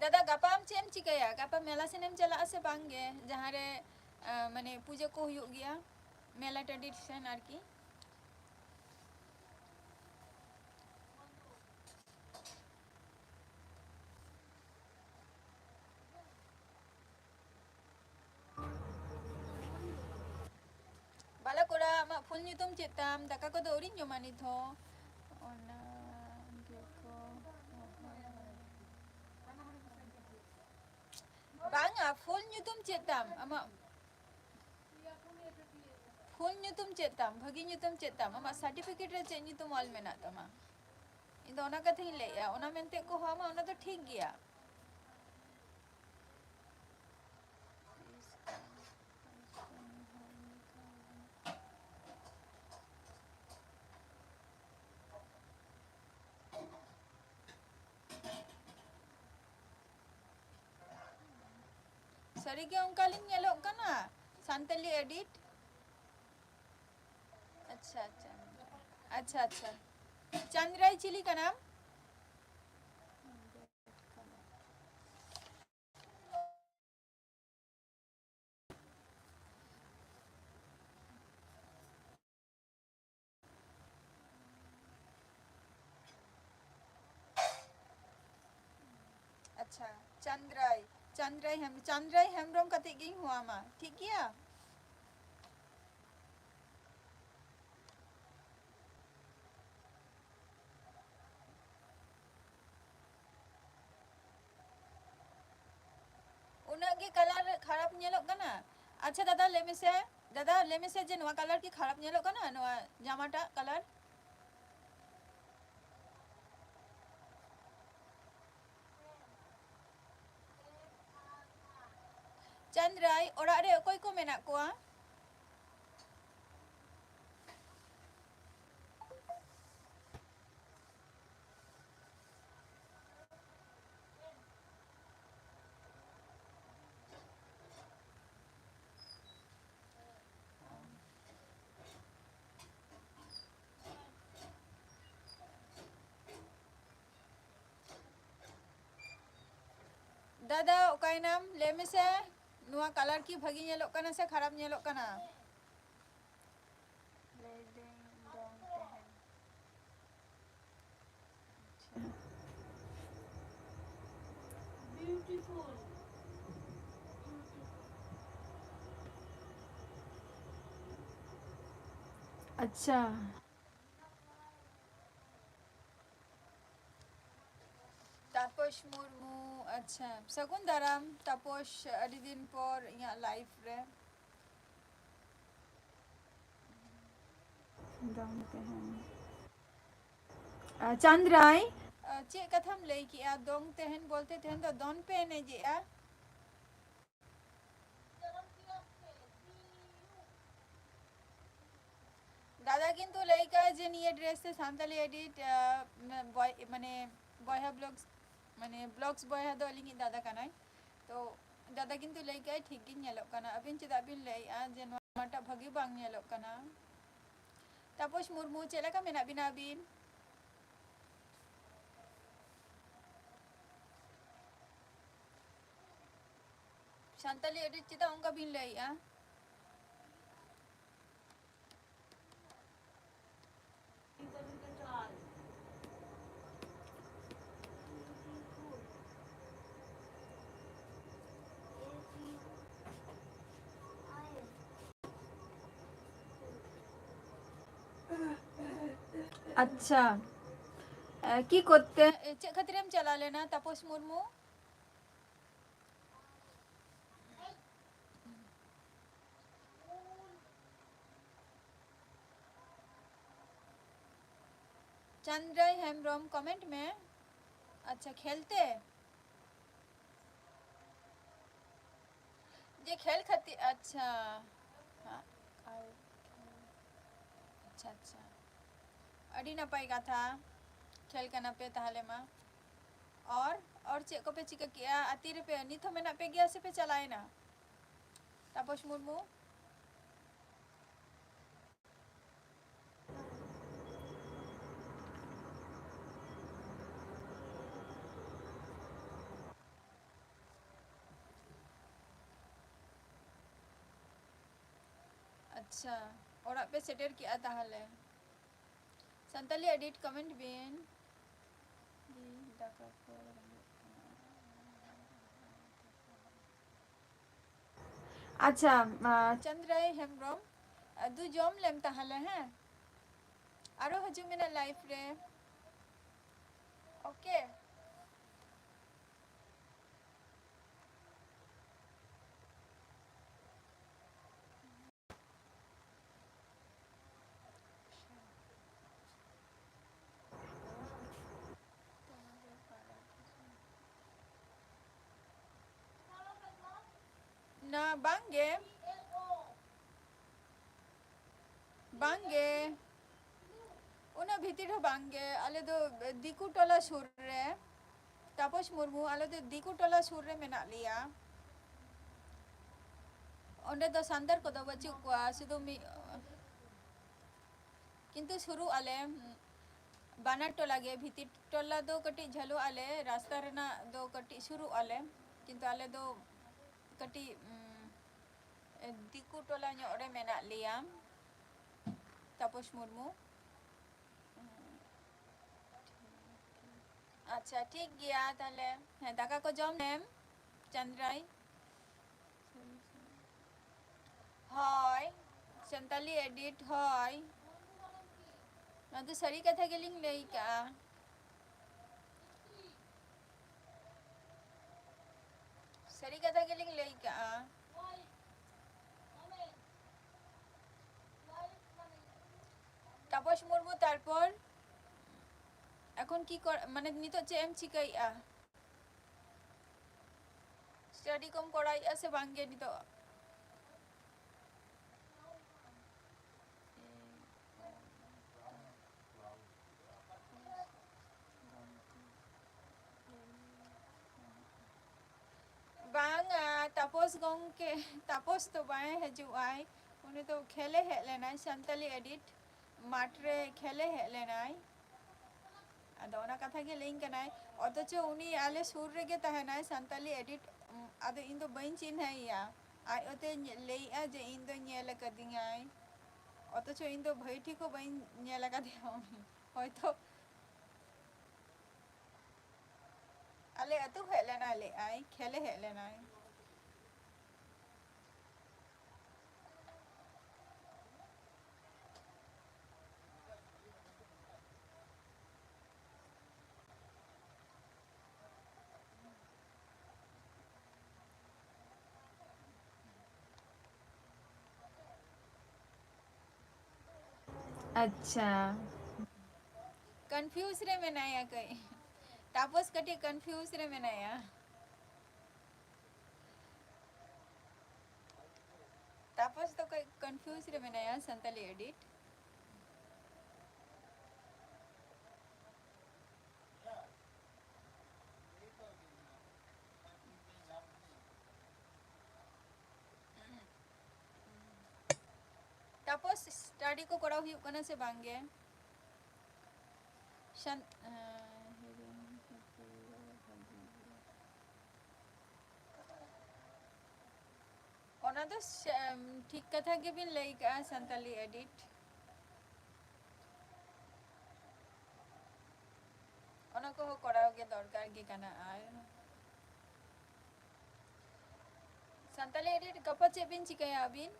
ᱫᱟᱫᱟ, ᱜᱟᱯᱟ ᱟᱢ ᱪᱮᱫ ᱮᱢ ᱪᱤᱠᱟᱹᱭᱟ? ᱜᱟᱯᱟ ᱢᱮᱞᱟ ᱥᱮᱱ ᱮᱢ ᱪᱟᱞᱟᱜᱼᱟ ᱥᱮ ᱵᱟᱝ ᱜᱮ? ᱡᱟᱦᱟᱸ ᱨᱮ, ᱟᱸ, ᱢᱟᱱᱮ ᱯᱩᱡᱟᱹ ᱠᱚ ᱦᱩᱭᱩᱜ ᱜᱮᱭᱟ, ᱢᱮᱞᱟ ᱴᱟᱺᱰᱤ ᱥᱮᱱ ᱟᱨᱠᱤ᱾ ᱵᱟᱞᱟ ᱠᱚᱲᱟ, ᱟᱢᱟᱜ full ᱧᱩᱛᱩᱢ ᱪᱮᱫ ᱛᱟᱢ? ᱫᱟᱠᱟ ᱠᱚᱫᱚ ᱟᱹᱣᱨᱤᱧ ᱡᱚᱢᱟ ᱱᱤᱛ ᱦᱚᱸ᱾ ᱚᱱᱟ ᱜᱮᱠᱚ ᱵᱟᱝᱟ, full ᱧᱩᱛᱩᱢ ᱪᱮᱫ ᱛᱟᱢ? ᱟᱢᱟᱜ full ᱧᱩᱛᱩᱢ ᱪᱮᱫ ᱛᱟᱢ? ᱵᱷᱟᱹᱜᱤ ᱧᱩᱛᱩᱢ ᱪᱮᱫ ᱛᱟᱢ? ᱟᱢᱟᱜ certificate ᱨᱮ ᱪᱮᱫ ᱧᱩᱛᱩᱢ ᱚᱞ ᱢᱮᱱᱟᱜ ᱛᱟᱢᱟ? ᱤᱧ ᱫᱚ ᱚᱱᱟ ᱠᱟᱛᱷᱟᱧ ᱞᱟᱹᱭᱮᱜᱼᱟ, ᱚᱱᱟ ᱢᱮᱱᱛᱮ ᱠᱚ ᱦᱚᱦᱚ ᱟᱢᱟ, ᱚᱱᱟ ᱫᱚ ᱴᱷᱤᱠ ᱜᱮᱭᱟ᱾ ᱥᱟᱹᱨᱤᱜᱮ ᱚᱱᱠᱟ ᱞᱤᱧ ᱧᱮᱞᱚᱜ ᱠᱟᱱᱟ? ᱥᱟᱱᱛᱟᱞᱤ edit? ᱟᱪᱪᱷᱟ, ᱟᱪᱪᱷᱟ᱾ ᱟᱪᱪᱷᱟ, ᱟᱪᱪᱷᱟ᱾ ᱪᱟᱸᱫᱽᱨᱟᱭ ᱪᱤᱞᱤ ᱠᱟᱱᱟᱢ? ᱟᱪᱪᱷᱟ, ᱪᱟᱸᱫᱽᱨᱟᱭ᱾ ᱪᱟᱸᱫᱽᱨᱟᱭ ᱦᱮᱢ-, ᱪᱟᱸᱫᱽᱨᱟᱭ ᱦᱮᱢᱵᱨᱚᱢ ᱠᱟᱛᱮ ᱜᱤᱧ ᱦᱚᱦᱚᱣᱟᱢᱟ, ᱴᱷᱤᱠ ᱜᱮᱭᱟ? ᱩᱱᱟᱹᱜ ᱜᱮ colour ᱠᱷᱟᱨᱟᱯ ᱧᱮᱞᱚᱜ ᱠᱟᱱᱟ? ᱟᱪᱪᱷᱟ ᱫᱟᱫᱟ, ᱞᱟᱹᱭ ᱢᱮᱥᱮ, ᱫᱟᱫᱟ, ᱞᱟᱹᱭ ᱢᱮᱥᱮ ᱡᱮ ᱱᱚᱣᱟ colour ᱠᱤ ᱠᱷᱟᱨᱟᱯ ᱧᱮᱞᱚᱜ ᱠᱟᱱᱟ, ᱱᱚᱣᱟ ᱡᱟᱢᱟᱴᱟᱜ colour? ᱪᱟᱸᱫᱽᱨᱟᱭ, ᱚᱲᱟᱜ ᱨᱮ ᱚᱠᱚᱭ ᱠᱚ ᱢᱮᱱᱟᱜ ᱠᱚᱣᱟ? ᱫᱟᱫᱟ, ᱚᱠᱟᱭᱱᱟᱢ? ᱞᱟᱹᱭ ᱢᱮᱥᱮ, ᱱᱚᱣᱟ colour ᱠᱤ ᱵᱷᱟᱹᱜᱤ ᱧᱮᱞᱚᱜ ᱠᱟᱱᱟ ᱥᱮ ᱠᱷᱟᱨᱟᱯ ᱧᱮᱞᱚᱜ ᱠᱟᱱᱟ? ᱞᱟᱹᱭᱫᱟᱹᱧ ᱫᱚᱝ ᱛᱟᱦᱮᱱ᱾ ᱟᱪᱪᱷᱟ᱾ Beautiful. ᱟᱪᱪᱷᱟ᱾ ᱛᱟᱯᱚᱥ ᱢᱩᱨᱢᱩ, ᱟᱪᱪᱷᱟ, ᱥᱟᱹᱜᱩᱱ ᱫᱟᱨᱟᱢ ᱛᱟᱯᱚᱥ, ᱟᱹᱰᱤ ᱫᱤᱱ ᱯᱚᱨ ᱤᱧᱟᱹᱜ live ᱨᱮ᱾ ᱫᱚᱝ ᱛᱮᱦᱮᱧ᱾ ᱟ, ᱪᱟᱸᱫᱽᱨᱟᱭ᱾ ᱟ, ᱪᱮᱫ ᱠᱟᱛᱷᱟᱢ ᱞᱟᱹᱭ ᱠᱮᱜᱼᱟ? ᱫᱚᱝ ᱛᱮᱦᱮᱧ ᱵᱚᱞᱛᱮ ᱛᱮᱦᱮᱧ ᱫᱚ ᱫᱚᱱ ᱯᱮ ᱮᱱᱮᱡᱮᱜᱼᱟ? ᱫᱟᱫᱟ ᱠᱤᱱᱛᱩ ᱞᱟᱹᱭ ᱠᱟᱜᱼᱟᱭ ᱡᱮ ᱱᱤᱭᱟᱹ dress ᱛᱮ ᱥᱟᱱᱛᱟᱞᱤ edit, ᱟ, ᱢᱟ-, boy-, ᱢᱟᱱᱮ ᱵᱚᱭᱦᱟ vlogs, ᱢᱟᱱᱮ vlogs ᱵᱚᱭᱦᱟ ᱫᱚ ᱟᱹᱞᱤᱧᱤᱡ ᱫᱟᱫᱟ ᱠᱟᱱᱟᱭ᱾ ᱛᱚ ᱫᱟᱫᱟ ᱠᱤᱱᱛᱩ ᱞᱟᱹᱭ ᱠᱟᱜᱼᱟᱭ ᱴᱷᱤᱠ ᱜᱤᱧ ᱧᱮᱞᱚᱜ ᱠᱟᱱᱟ᱾ ᱟᱹᱵᱤᱱ ᱪᱮᱫᱟᱜ ᱵᱤᱱ ᱞᱟᱹᱭᱮᱜᱼᱟ ᱡᱮ ᱱᱚᱣᱟᱴᱟᱜ ᱵᱷᱟᱹᱜᱤ ᱵᱟᱝ ᱧᱮᱞᱚᱜ ᱠᱟᱱᱟ? ᱛᱟᱯᱚᱥ ᱢᱩᱨᱢᱩ, ᱪᱮᱫ ᱞᱮᱠᱟ ᱢᱮᱱᱟᱜ ᱵᱤᱱᱟ ᱟᱹᱵᱤᱱ? ᱥᱟᱱᱛᱟᱞᱤ edit ᱪᱮᱫᱟᱜ ᱚᱱᱠᱟ ᱵᱤᱱ ᱞᱟᱹᱭᱮᱜᱼᱟ? ᱟᱪᱪᱷᱟ, ᱮ, ᱠᱤ ᱠᱚᱨᱛᱮ, ᱮ, ᱪᱮᱫ ᱠᱷᱟᱹᱛᱤᱨᱮᱢ ᱪᱟᱞᱟᱣ ᱞᱮᱱᱟ ᱛᱟᱯᱚᱥ ᱢᱩᱨᱢᱩ? ᱪᱟᱸᱫᱽᱨᱟᱭ ᱦᱮᱢᱵᱨᱚᱢ, comment ᱢᱮ᱾ ᱟᱪᱪᱷᱟ, ᱠᱷᱮᱞ ᱛᱮ? ᱡᱮ ᱠᱷᱮᱞ ᱠᱷᱟᱹᱛᱤᱨ, ᱟᱪᱪᱷᱟ᱾ ᱟᱨ, ᱟᱪᱪᱷᱟ, ᱟᱪᱪᱷᱟ᱾ ᱟᱹᱰᱤ ᱱᱟᱯᱟᱭ ᱠᱟᱛᱷᱟ᱾ ᱠᱷᱮᱞ ᱠᱟᱱᱟ ᱯᱮ ᱛᱟᱦᱞᱮ ᱢᱟ᱾ ᱚᱨ, ᱚᱨ ᱪᱮᱫ ᱠᱚᱯᱮ ᱪᱤᱠᱟᱹ ᱠᱮᱜᱼᱟ? ᱟᱨ ᱛᱤ ᱨᱮᱯᱮ, ᱱᱤᱛ ᱦᱚᱸ ᱢᱮᱱᱟᱜ ᱯᱮ ᱜᱮᱭᱟ ᱥᱮ ᱯᱮ ᱪᱟᱞᱟᱣᱮᱱᱟ? ᱛᱟᱯᱚᱥ ᱢᱩᱨᱢᱩ᱾ ᱟᱪᱪᱷᱟ, ᱚᱲᱟᱜ ᱯᱮ ᱥᱮᱴᱮᱨ ᱠᱮᱜᱼᱟ ᱛᱟᱦᱞᱮ᱾ ᱥᱟᱱᱛᱟᱞᱤ edit comment ᱵᱤᱱ᱾ ᱫᱟᱠᱟ ᱠᱚ ᱨᱮᱸᱜᱮᱡ ᱠᱟᱱᱟ᱾ ᱟᱪᱪᱷᱟ, ᱟᱸ, ᱪᱟᱸᱫᱽᱨᱟᱭ ᱦᱮᱢᱵᱨᱚᱢ, ᱟᱸ, ᱫᱩ ᱡᱚᱢ ᱞᱮᱢ ᱛᱟᱦᱞᱮ, ᱦᱮᱸ? ᱟᱨᱚ ᱦᱤᱡᱩᱜ ᱢᱮ ᱱᱟᱜ live ᱨᱮ᱾ OK? ᱱᱟ, ᱵᱟᱝ ᱜᱮ᱾ ᱵᱟᱝ ᱜᱮ᱾ ᱩᱱᱟᱹᱜ ᱵᱷᱤᱛᱤᱨ ᱦᱚᱸ ᱵᱟᱝ ᱜᱮ᱾ ᱟᱞᱮ ᱫᱚ ᱫᱤᱠᱩ ᱴᱚᱞᱟ ᱥᱩᱨ ᱨᱮ᱾ ᱛᱟᱯᱚᱥ ᱢᱩᱨᱢᱩ, ᱟᱞᱮ ᱫᱚ ᱫᱤᱠᱩ ᱴᱚᱞᱟ ᱥᱩᱨ ᱨᱮ ᱢᱮᱱᱟᱜ ᱞᱮᱭᱟ᱾ ᱚᱸᱰᱮ ᱫᱚ ᱥᱟᱱᱛᱟᱲ ᱠᱚᱫᱚ ᱵᱟᱹᱪᱩᱜ ᱠᱚᱣᱟ, ᱥᱩᱫᱷᱩ ᱢᱤᱫ, ᱠᱤᱱᱛᱩ ᱥᱩᱨᱩᱜ ᱟᱞᱮ, ᱵᱟᱱᱟᱨ ᱴᱚᱞᱟ ᱜᱮ, ᱵᱷᱤᱛᱤᱨ ᱴᱚᱞᱟ ᱫᱚ ᱠᱟᱹᱴᱤᱡ ᱡᱷᱟᱹᱞᱚᱜ ᱟᱞᱮ, ᱨᱟᱥᱛᱟ ᱨᱮᱱᱟᱜ ᱫᱚ ᱠᱟᱹᱴᱤᱡ ᱥᱩᱨᱩᱜ ᱟᱞᱮ, ᱠᱤᱱᱛᱩ ᱟᱞᱮ ᱫᱚ ᱠᱟᱹᱴᱤᱡ, ᱩᱸ, ᱫᱤᱠᱩ ᱴᱚᱞᱟ ᱧᱚᱜ ᱨᱮ ᱢᱮᱱᱟᱜ ᱞᱮᱭᱟ᱾ ᱛᱟᱯᱚᱥ ᱢᱩᱨᱢᱩ᱾ ᱟᱪᱪᱷᱟ, ᱴᱷᱤᱠ ᱜᱮᱭᱟ ᱛᱟᱦᱞᱮ᱾ ᱦᱮᱸ, ᱫᱟᱠᱟ ᱠᱚ ᱡᱚᱢ ᱞᱮᱢ, ᱪᱟᱸᱫᱽᱨᱟᱭ᱾ ᱦᱳᱭ, ᱥᱟᱱᱛᱟᱞᱤ edit, ᱦᱳᱭ᱾ ᱱᱚᱣᱟ ᱫᱚ ᱥᱟᱹᱨᱤ ᱠᱟᱛᱷᱟ ᱜᱮᱞᱤᱧ ᱞᱟᱹᱭ ᱠᱟᱜᱼᱟ᱾ ᱥᱟᱹᱨᱤ ᱠᱟᱛᱷᱟ ᱜᱮᱞᱤᱧ ᱞᱟᱹᱭ ᱠᱟᱜᱼᱟ᱾ ᱛᱟᱯᱚᱥ ᱢᱩᱨᱢᱩ, ᱛᱟᱨᱯᱚᱨ ᱮᱠᱷᱚᱱ ᱠᱤ ᱠᱚᱨ-, ᱢᱟᱱᱮ ᱱᱤᱛᱚᱜ ᱪᱮᱫ ᱮᱢ ᱪᱤᱠᱟᱹᱭᱮᱫᱼᱟ? ᱥᱴᱟᱰᱤ ᱠᱚᱢ ᱠᱚᱨᱟᱣᱮᱫᱼᱟ ᱥᱮ ᱵᱟᱝ ᱜᱮ ᱱᱤᱛᱚᱜ? ᱵᱟᱝᱟ, ᱛᱟᱯᱚᱥ ᱜᱚᱢᱠᱮ, ᱛᱟᱯᱚᱥ ᱫᱚ ᱵᱟᱭ ᱦᱤᱡᱩᱜ ᱟᱭ, ᱩᱱᱤ ᱫᱚ ᱠᱷᱮᱞᱮ ᱦᱮᱡ ᱞᱮᱱᱟᱭ, ᱥᱟᱱᱛᱟᱞᱤ ᱮᱰᱤᱴ ᱢᱟᱴᱷ ᱨᱮ ᱠᱷᱮᱞᱮ ᱦᱮᱡ ᱞᱮᱱᱟᱭ᱾ ᱟᱫᱚ ᱚᱱᱟ ᱠᱟᱛᱷᱟ ᱜᱮ ᱞᱟᱹᱭᱟᱹᱧ ᱠᱟᱱᱟᱭ, ᱚᱛᱷᱚᱪᱚ ᱩᱱᱤ ᱟᱞᱮ ᱥᱩᱨ ᱨᱮᱜᱮ ᱛᱟᱦᱮᱱᱟᱭ, ᱥᱟᱱᱛᱟᱞᱤ ᱮᱰᱤᱴ᱾ ᱟᱫᱚ ᱤᱧ ᱫᱚ ᱵᱟᱹᱧ ᱪᱤᱱᱦᱟᱹᱭᱮᱭᱟ, ᱟᱡ ᱚᱛᱮ ᱞᱟᱹᱭᱮᱜᱼᱟ ᱡᱮ ᱤᱧ ᱫᱚ ᱧᱮᱞ ᱟᱠᱟᱫᱤᱧᱟᱭ, ᱚᱛᱷᱚᱪᱚ ᱤᱧ ᱫᱚ ᱵᱷᱟᱹᱜᱤ ᱴᱷᱤᱠ ᱦᱚᱸ ᱵᱟᱹᱧ ᱧᱮᱞ ᱟᱠᱟᱫᱮᱭᱟ ᱩᱱᱤ᱾ ᱦᱚᱭᱛᱚ ᱟᱞᱮ ᱟᱹᱛᱩ ᱦᱮᱡ ᱞᱮᱱᱟᱭ, ᱞᱟᱹᱭᱮᱜᱼᱟᱭ ᱠᱷᱮᱞᱮ ᱦᱮᱡ ᱞᱮᱱᱟᱭ᱾ ᱟᱪᱪᱷᱟ, ᱠᱚᱱᱯᱷᱤᱭᱩᱡᱽ ᱨᱮ ᱢᱮᱱᱟᱭᱟ ᱠᱟᱹᱡ, ᱛᱟᱯᱚᱥ ᱠᱟᱹᱴᱤᱡ ᱠᱚᱱᱯᱷᱤᱭᱩᱡᱽ ᱨᱮ ᱢᱮᱱᱟᱭᱟ᱾ ᱛᱟᱯᱚᱥ ᱫᱚ ᱠᱟᱹᱡ ᱠᱚᱱᱯᱷᱤᱭᱩᱡᱽ ᱨᱮ ᱢᱮᱱᱟᱭᱟ ᱥᱟᱱᱛᱟᱞᱤ ᱮᱰᱤᱴ᱾ ᱛᱟᱯᱚᱥ, ᱥᱴᱟᱰᱤ ᱠᱚ ᱠᱚᱨᱟᱣ ᱦᱩᱭᱩᱜ ᱠᱟᱱᱟ ᱥᱮ ᱵᱟᱝ ᱜᱮ? ᱥᱟᱱ-, ᱚᱱᱟ ᱫᱚ ᱥᱮ-, ᱴᱷᱤᱠ ᱠᱟᱛᱷᱟ ᱜᱮᱵᱤᱱ ᱞᱟᱹᱭ ᱠᱟᱜᱼᱟ, ᱥᱟᱱᱛᱟᱞᱤ ᱮᱰᱤᱴ᱾ ᱚᱱᱟ ᱠᱚᱦᱚᱸ ᱠᱚᱨᱟᱣ ᱜᱮ ᱫᱚᱨᱠᱟᱨ ᱜᱮ ᱠᱟᱱᱟ᱾ ᱟᱨ ᱥᱟᱱᱛᱟᱞᱤ ᱮᱰᱤᱴ ᱜᱟᱯᱟ ᱪᱮᱫ ᱵᱤᱱ ᱪᱤᱠᱟᱹᱭᱟ ᱟᱹᱵᱤᱱ?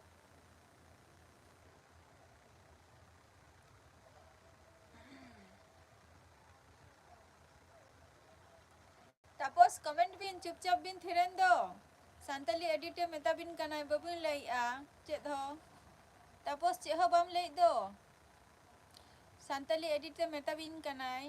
ᱛᱟᱯᱚᱥ, comment ᱵᱤᱱ, ᱪᱩᱯᱪᱟᱯ ᱵᱤᱱ ᱛᱷᱤᱨᱮᱱ ᱫᱚ᱾ ᱥᱟᱱᱛᱟᱞᱤ edit ᱮ ᱢᱮᱛᱟ ᱵᱤᱱ ᱠᱟᱱᱟᱭ, ᱵᱟᱹᱵᱤᱱ ᱞᱟᱹᱭᱮᱜᱼᱟ ᱪᱮᱫ ᱦᱚᱸ᱾ ᱛᱟᱯᱚᱥ, ᱪᱮᱫ ᱦᱚᱸ ᱵᱟᱢ ᱞᱟᱹᱭᱮᱫ ᱫᱚ᱾ ᱥᱟᱱᱛᱟᱞᱤ edit ᱮ ᱢᱮᱛᱟ ᱵᱤᱱ ᱠᱟᱱᱟᱭ᱾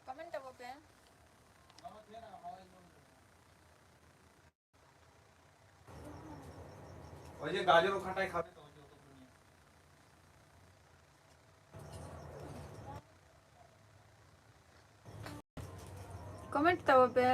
Comment ᱛᱟᱵᱚ ᱯᱮ᱾ ওই যে গাজর ওখানটায় খাবে তো, ওই যে অতগুলো নিয়ে। Comment ᱛᱟᱵᱚ ᱯᱮ᱾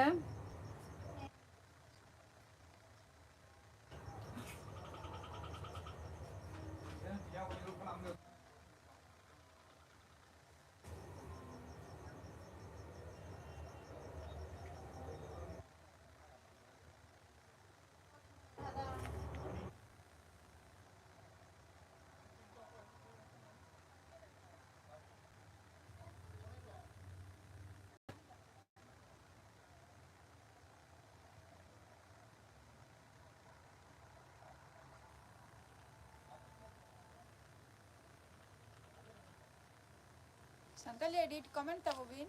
ᱥᱟᱱᱛᱟᱞᱤ edit comment ᱛᱟᱵᱚ ᱵᱤᱱ᱾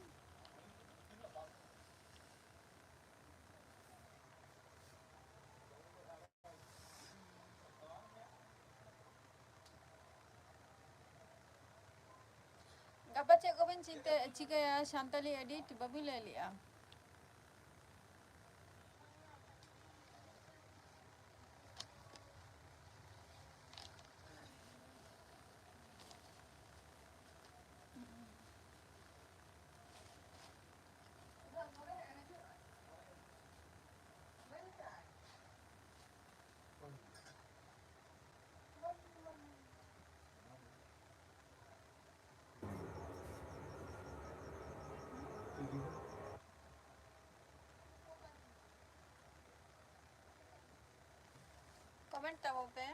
ᱜᱟᱯᱟ ᱪᱮᱫ ᱠᱚᱵᱮᱱ ᱪᱤᱱᱛᱟᱹ, ᱪᱤᱠᱟᱹᱭᱟ? ᱥᱟᱱᱛᱟᱞᱤ edit ᱵᱟᱹᱵᱤᱱ ᱞᱟᱹᱭ ᱞᱮᱜᱼᱟ᱾ ᱠᱚᱢᱮᱱᱴ ᱛᱟᱵᱚᱱ ᱯᱮ᱾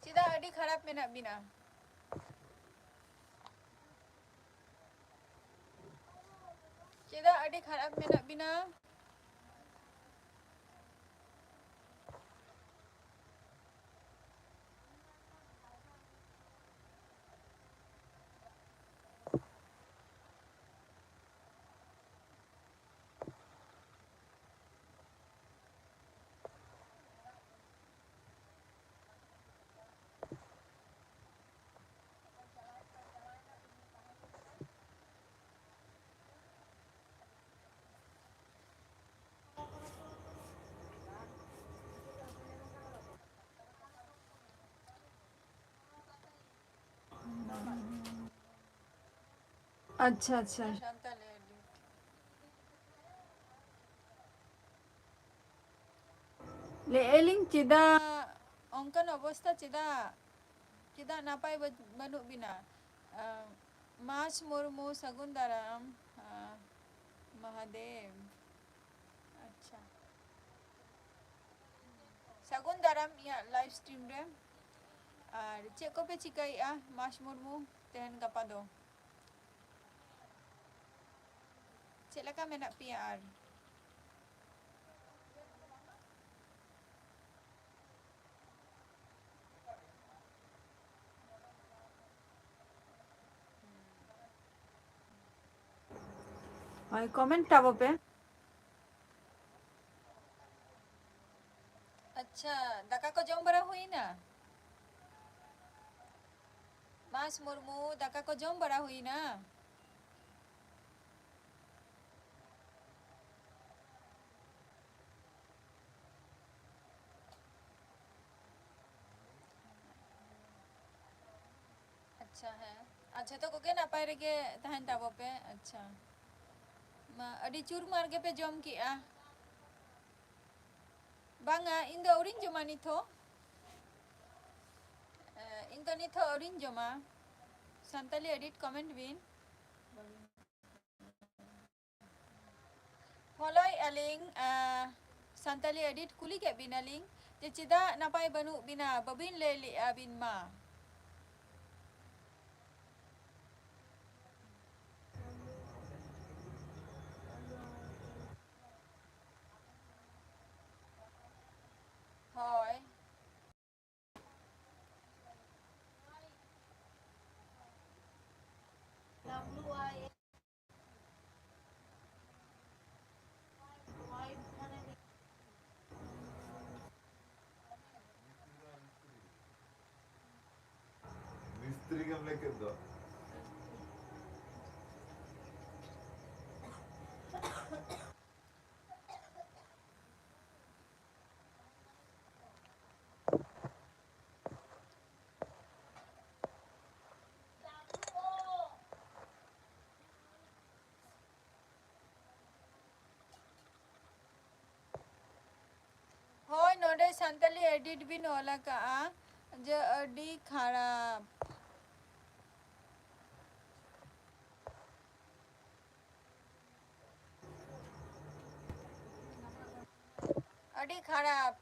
ᱪᱮᱫᱟᱜ ᱟᱹᱰᱤ ᱠᱷᱟᱨᱟᱯ ᱢᱮᱱᱟᱜ ᱵᱤᱱᱟ? ᱪᱮᱫᱟᱜ ᱟᱹᱰᱤ ᱠᱷᱟᱨᱟᱯ ᱢᱮᱱᱟᱜ ᱵᱤᱱᱟ? ᱟᱪᱪᱷᱟ, ᱟᱪᱪᱷᱟ᱾ ᱞᱟᱹᱭᱮᱜᱼᱟ ᱞᱤᱧ, ᱪᱮᱫᱟᱜ ᱚᱱᱠᱟᱱ ᱚᱵᱚᱥᱛᱟ, ᱪᱮᱫᱟᱜ, ᱪᱮᱫᱟᱜ ᱱᱟᱯᱟᱭ ᱵᱟᱹ-, ᱵᱟᱹᱱᱩᱜ ᱵᱤᱱᱟ? ᱟᱸ, ᱢᱟᱥ ᱢᱩᱨᱢᱩ, ᱥᱟᱹᱜᱩᱱ ᱫᱟᱨᱟᱢ, ᱟᱸ, ᱢᱚᱦᱟᱫᱮᱵ᱾ ᱟᱪᱪᱷᱟ, ᱥᱟᱹᱜᱩᱱ ᱫᱟᱨᱟᱢ ᱤᱧᱟᱹᱜ live stream ᱨᱮ᱾ ᱟᱨ ᱪᱮᱫ ᱠᱚᱯᱮ ᱪᱤᱠᱟᱹᱭᱮᱫᱼᱟ, ᱢᱟᱥ ᱢᱩᱨᱢᱩ, ᱛᱮᱦᱮᱧ ᱜᱟᱯᱟ ᱫᱚ? ᱪᱮᱫ ᱞᱮᱠᱟ ᱢᱮᱱᱟᱜ ᱯᱮᱭᱟ ᱟᱨ? ᱦᱳᱭ, comment ᱛᱟᱵᱚ ᱯᱮ᱾ ᱟᱪᱪᱷᱟ, ᱫᱟᱠᱟ ᱠᱚ ᱡᱚᱢ ᱵᱟᱲᱟ ᱦᱩᱭᱱᱟ? ᱵᱟᱥ ᱢᱩᱨᱢᱩ, ᱫᱟᱠᱟ ᱠᱚ ᱡᱚᱢ ᱵᱟᱲᱟ ᱦᱩᱭᱱᱟ? ᱟᱪᱪᱷᱟ, ᱦᱮᱸ᱾ ᱟᱨ ᱡᱷᱚᱛᱚ ᱠᱚᱜᱮ ᱱᱟᱯᱟᱭ ᱨᱮᱜᱮ ᱛᱟᱦᱮᱱ ᱛᱟᱵᱚ ᱯᱮ᱾ ᱟᱪᱪᱷᱟ, ᱢᱟ, ᱟᱹᱰᱤ ᱪᱩᱨᱢᱟᱨ ᱜᱮᱯᱮ ᱡᱚᱢ ᱠᱮᱜᱼᱟ᱾ ᱵᱟᱝᱟ, ᱤᱧ ᱫᱚ ᱟᱹᱣᱨᱤᱧ ᱡᱚᱢᱟ ᱱᱤᱛ ᱦᱚᱸ᱾ ᱮ, ᱤᱧ ᱫᱚ ᱱᱤᱛ ᱦᱚᱸ ᱟᱹᱣᱨᱤᱧ ᱡᱚᱢᱟ᱾ ᱥᱟᱱᱛᱟᱞᱤ ᱮᱰᱤᱴ ᱠᱚᱢᱮᱱᱴ ᱵᱤᱱ᱾ ᱯᱷᱚᱞᱳᱭᱮᱫᱼᱟ ᱞᱤᱧ, ᱟ, ᱥᱟᱱᱛᱟᱞᱤ ᱮᱰᱤᱴ ᱠᱩᱞᱤ ᱠᱮᱫ ᱵᱤᱱᱟᱞᱤᱧ ᱡᱮ ᱪᱮᱫᱟᱜ ᱱᱟᱯᱟᱭ ᱵᱟᱹᱱᱩᱜ ᱵᱤᱱᱟ, ᱵᱟᱹᱵᱤᱱ ᱞᱟᱹᱭ ᱞᱮᱫᱼᱟ ᱵᱤᱱ ᱢᱟ᱾ ᱦᱳᱭ᱾ ᱢᱤᱥᱛᱨᱤ ᱜᱮᱢ ᱞᱟᱹᱭ ᱠᱮᱫ ᱫᱚ᱾ ᱦᱳᱭ, ᱱᱚᱰᱮ ᱥᱟᱱᱛᱟᱞᱤ ᱮᱰᱤᱴ ᱵᱤᱱ ᱚᱞ ᱟᱠᱟᱜᱼᱟ ᱡᱮ ᱟᱹᱰᱤ ᱠᱷᱟᱨᱟᱯ᱾ ᱟᱹᱰᱤ ᱠᱷᱟᱨᱟᱯ᱾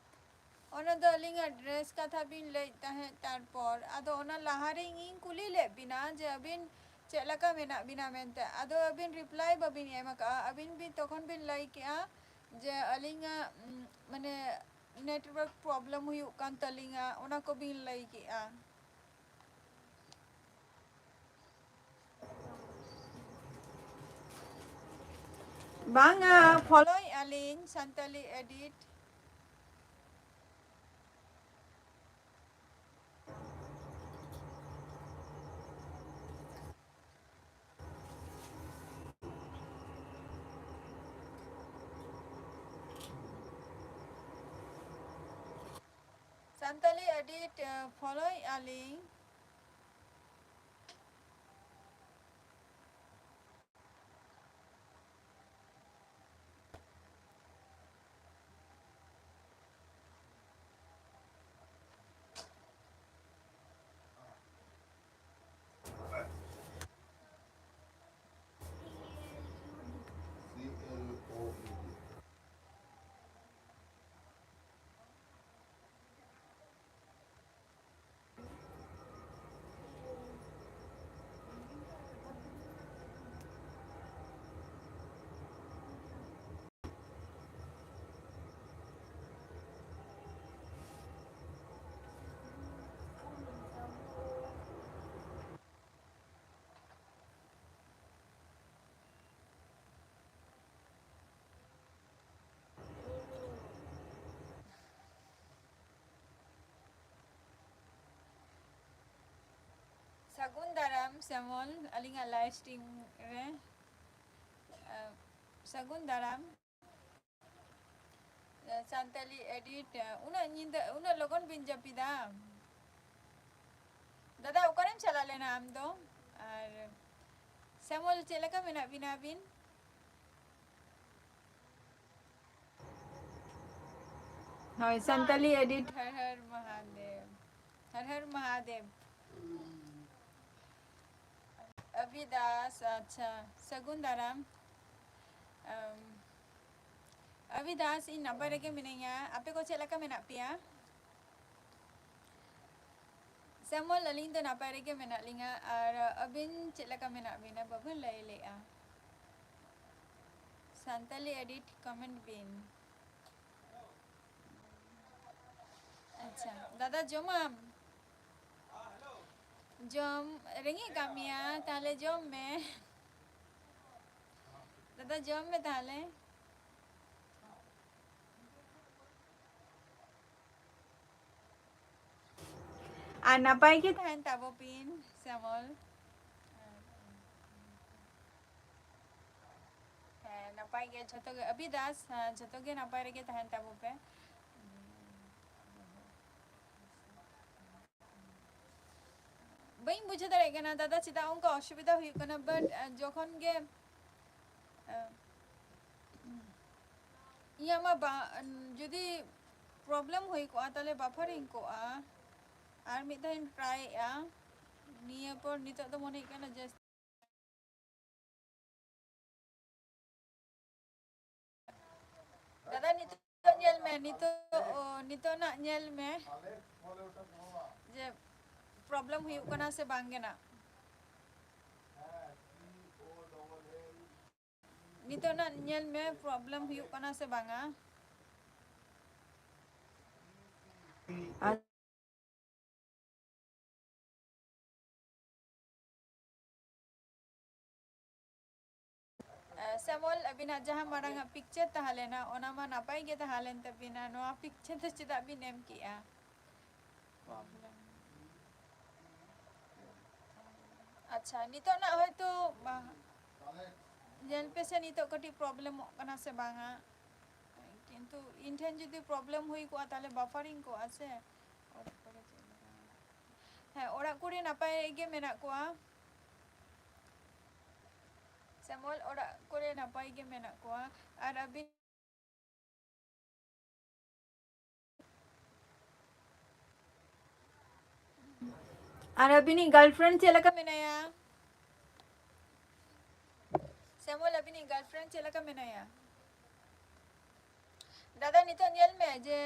ᱚᱱᱟ ᱫᱚ ᱟᱹᱞᱤᱧᱟᱜ ᱰᱨᱮᱥ ᱠᱟᱛᱷᱟ ᱵᱤᱱ ᱞᱟᱹᱭᱮᱫ ᱛᱟᱦᱮᱸᱫ, ᱛᱟᱨᱯᱚᱨ ᱟᱫᱚ ᱚᱱᱟ ᱞᱟᱦᱟᱨᱮ ᱤᱧᱤᱧ ᱠᱩᱞᱤ ᱞᱮᱫ ᱵᱤᱱᱟ ᱡᱮ ᱟᱹᱵᱤᱱ ᱪᱮᱫ ᱞᱮᱠᱟ ᱢᱮᱱᱟᱜ ᱵᱤᱱᱟ ᱢᱮᱱᱛᱮ, ᱟᱫᱚ ᱟᱹᱵᱤᱱ ᱨᱤᱯᱞᱟᱭ ᱵᱟᱹᱵᱤᱱ ᱮᱢ ᱟᱠᱟᱫᱼᱟ᱾ ᱟᱹᱵᱤᱱ ᱵᱤᱱ ᱛᱚᱠᱷᱚᱱ ᱵᱤᱱ ᱞᱟᱹᱭ ᱠᱮᱜᱼᱟ ᱡᱮ ᱟᱹᱞᱤᱧᱟᱜ, ᱩᱢ, ᱢᱟᱱᱮ ᱱᱮᱴᱣᱟᱨᱠ ᱯᱨᱚᱵᱞᱮᱢ ᱦᱩᱭᱩᱜ ᱠᱟᱱ ᱛᱟᱹᱞᱤᱧᱟ, ᱚᱱᱟ ᱠᱚᱵᱤᱱ ᱞᱟᱹᱭ ᱠᱮᱜᱼᱟ᱾ ᱵᱟᱝᱟ, ᱯᱷᱚᱞᱳᱭᱮᱫᱼᱟ ᱞᱤᱧ ᱥᱟᱱᱛᱟᱞᱤ ᱮᱰᱤᱴ᱾ ᱥᱟᱱᱛᱟᱞᱤ ᱮᱰᱤᱴ, ᱮ, ᱯᱷᱚᱞᱳᱭᱮᱫᱼᱟ ᱞᱤᱧ᱾ ᱥᱟᱹᱜᱩᱱ ᱫᱟᱨᱟᱢ ᱥᱮᱢᱚᱞ, ᱟᱹᱞᱤᱧᱟᱜ live stream ᱨᱮ᱾ ᱟᱸ, ᱥᱟᱹᱜᱩᱱ ᱫᱟᱨᱟᱢ᱾ ᱥᱟᱱᱛᱟᱞᱤ ᱮᱰᱤᱴ, ᱩᱱᱟᱹᱜ ᱧᱤᱫᱟᱹ, ᱩᱱᱟᱹᱜ ᱞᱚᱜᱚᱱ ᱵᱤᱱ ᱡᱟᱹᱯᱤᱫᱟ? ᱫᱟᱫᱟ, ᱚᱠᱟᱨᱮᱢ ᱪᱟᱞᱟᱣ ᱞᱮᱱᱟ ᱟᱢ ᱫᱚ? ᱟᱨ ᱥᱮᱢᱚᱞ, ᱪᱮᱫ ᱞᱮᱠᱟ ᱢᱮᱱᱟᱜ ᱵᱤᱱᱟ ᱟᱹᱵᱤᱱ? ᱦᱳᱭ, ᱥᱟᱱᱛᱟᱞᱤ ᱮᱰᱤᱴ, ᱦᱟᱨ ᱦᱟᱨ ᱢᱚᱦᱟᱫᱮᱵ, ᱦᱟᱨ ᱦᱟᱨ ᱢᱚᱦᱟᱫᱮᱵ᱾ ᱟᱵᱷᱤ ᱫᱟᱥ, ᱟᱪᱪᱷᱟ, ᱥᱟᱹᱜᱩᱱ ᱫᱟᱨᱟᱢ᱾ ᱟᱢ, ᱟᱵᱷᱤ ᱫᱟᱥ, ᱤᱧ ᱱᱟᱯᱟᱭ ᱨᱮᱜᱮ ᱢᱤᱱᱟᱹᱧᱟ᱾ ᱟᱯᱮ ᱠᱚ ᱪᱮᱫ ᱞᱮᱠᱟ ᱢᱮᱱᱟᱜ ᱯᱮᱭᱟ? ᱥᱮᱢᱚᱞ, ᱟᱹᱞᱤᱧ ᱫᱚ ᱱᱟᱯᱟᱭ ᱨᱮᱜᱮ ᱢᱮᱱᱟᱜ ᱞᱤᱧᱟ᱾ ᱟᱨ ᱟᱹᱵᱤᱱ ᱪᱮᱫ ᱞᱮᱠᱟ ᱢᱮᱱᱟᱜ ᱵᱤᱱᱟ? ᱵᱟᱹᱵᱤᱱ ᱞᱟᱹᱭ ᱞᱮᱜᱼᱟ᱾ ᱥᱟᱱᱛᱟᱞᱤ ᱮᱰᱤᱴ ᱠᱚᱢᱮᱱᱴ ᱵᱤᱱ᱾ ᱟᱪᱪᱷᱟ, ᱫᱟᱫᱟ ᱡᱚᱢᱟᱢ? ᱡᱚᱢ, ᱨᱮᱸᱜᱮᱡ ᱠᱟᱜ ᱢᱮᱭᱟ, ᱛᱟᱦᱞᱮ ᱡᱚᱢ ᱢᱮ᱾ ᱫᱟᱫᱟ ᱡᱚᱢ ᱢᱮ ᱛᱟᱦᱞᱮ᱾ ᱟᱨ ᱱᱟᱯᱟᱭ ᱜᱮ ᱛᱟᱦᱮᱱ ᱛᱟᱵᱚ ᱯᱤᱱ, ᱥᱮᱢᱚᱞ᱾ ᱦᱮᱸ, ᱱᱟᱯᱟᱭ ᱜᱮ ᱡᱷᱚᱛᱚ ᱜᱮ, ᱟᱵᱤᱫᱟᱥ, ᱦᱮᱸ, ᱡᱷᱚᱛᱚ ᱜᱮ ᱱᱟᱯᱟᱭ ᱨᱮᱜᱮ ᱛᱟᱦᱮᱱ ᱛᱟᱵᱚ ᱯᱮ᱾ ᱵᱟᱹᱧ ᱵᱩᱡᱷᱟᱹᱣ ᱫᱟᱲᱮᱭᱟᱜ ᱠᱟᱱᱟ ᱫᱟᱫᱟ, ᱪᱮᱫᱟᱜ ᱚᱱᱠᱟ ᱚᱥᱩᱵᱤᱫᱷᱟ ᱦᱩᱭᱩᱜ ᱠᱟᱱᱟ, but ᱡᱚᱠᱷᱚᱱ ᱜᱮ ᱤᱧᱟᱹᱜ ᱢᱟ ᱵᱟ-, ᱡᱩᱫᱤ problem ᱦᱩᱭ ᱠᱚᱜᱼᱟ, ᱛᱟᱦᱞᱮ buffering ᱠᱚᱜᱼᱟ᱾ ᱟᱨ ᱢᱤᱫ ᱫᱷᱟᱣ ᱤᱧ try ᱮᱜᱼᱟ᱾ ᱱᱤᱭᱟᱹ ᱯᱚᱨ ᱱᱤᱛᱚᱜ ᱫᱚ ᱢᱚᱱᱮ ᱦᱩᱭᱩᱜ ᱠᱟᱱᱟ ᱡᱟᱹᱥᱛᱤ ᱫᱟᱫᱟ, ᱱᱤᱛᱚᱜ ᱧᱮᱞ ᱢᱮ, ᱱᱤᱛᱚᱜ, ᱚ, ᱱᱤᱛᱚᱜ ᱱᱟᱜ ᱧᱮᱞ ᱢᱮ ᱡᱮ problem ᱦᱩᱭᱩᱜ ᱠᱟᱱᱟ ᱥᱮ ᱵᱟᱝ ᱜᱮ ᱱᱟᱜ᱾ ᱱᱤᱛᱚᱜ ᱱᱟᱜ ᱧᱮᱞ ᱢᱮ problem ᱦᱩᱭᱩᱜ ᱠᱟᱱᱟ ᱥᱮ ᱵᱟᱝᱟ᱾ ᱟᱨ ᱮ, ᱥᱮᱢᱚᱞ, ᱟᱹᱵᱤᱱᱟᱜ ᱡᱟᱦᱟᱸ ᱢᱟᱲᱟᱝ ᱟᱜ picture ᱛᱟᱦᱮᱸ ᱞᱮᱱᱟ, ᱚᱱᱟ ᱢᱟ ᱱᱟᱯᱟᱭ ᱜᱮ ᱛᱟᱦᱮᱸ ᱞᱮᱱ ᱛᱟᱹᱵᱤᱱᱟ᱾ ᱱᱚᱣᱟ picture ᱫᱚ ᱪᱮᱫᱟᱜ ᱵᱤᱱ ᱮᱢ ᱠᱮᱜᱼᱟ? Problem᱾ ᱟᱪᱪᱷᱟ, ᱱᱤᱛᱚᱜ ᱱᱟᱜ ᱦᱚᱭᱛᱳ ᱵᱟ-, ᱧᱮᱞ ᱯᱮᱥᱮ ᱱᱤᱛᱚᱜ ᱠᱟᱹᱴᱤᱡ problemᱚᱜ ᱠᱟᱱᱟ ᱥᱮ ᱵᱟᱝᱟ, ᱠᱤᱱᱛᱩ ᱤᱧ ᱴᱷᱮᱱ ᱡᱩᱫᱤ problem ᱦᱩᱭ ᱠᱚᱜᱼᱟ, ᱛᱟᱦᱞᱮ buffering ᱠᱚᱜᱼᱟ ᱥᱮ᱾ ᱚᱲᱟᱜ ᱠᱚᱨᱮ ᱪᱮᱫ ᱞᱮᱠᱟ? ᱦᱮᱸ, ᱚᱲᱟᱜ ᱠᱚᱨᱮ ᱱᱟᱯᱟᱭ ᱜᱮ ᱢᱮᱱᱟᱜ ᱠᱚᱣᱟ᱾ ᱥᱮᱢᱚᱞ, ᱚᱲᱟᱜ ᱠᱚᱨᱮ ᱱᱟᱯᱟᱭ ᱜᱮ ᱢᱮᱱᱟᱜ ᱠᱚᱣᱟ᱾ ᱟᱨ ᱟᱹᱵᱤᱱ? ᱟᱨ ᱟᱹᱵᱤᱱᱤᱡ girlfriend ᱪᱮᱫ ᱞᱮᱠᱟ ᱢᱮᱱᱟᱭᱟ? ᱥᱮᱢᱚᱞ, ᱟᱹᱵᱤᱱᱤᱡ girlfriend ᱪᱮᱫ ᱞᱮᱠᱟ ᱢᱮᱱᱟᱭᱟ? ᱫᱟᱫᱟ, ᱱᱤᱛᱚᱜ ᱧᱮᱞ ᱢᱮ ᱡᱮ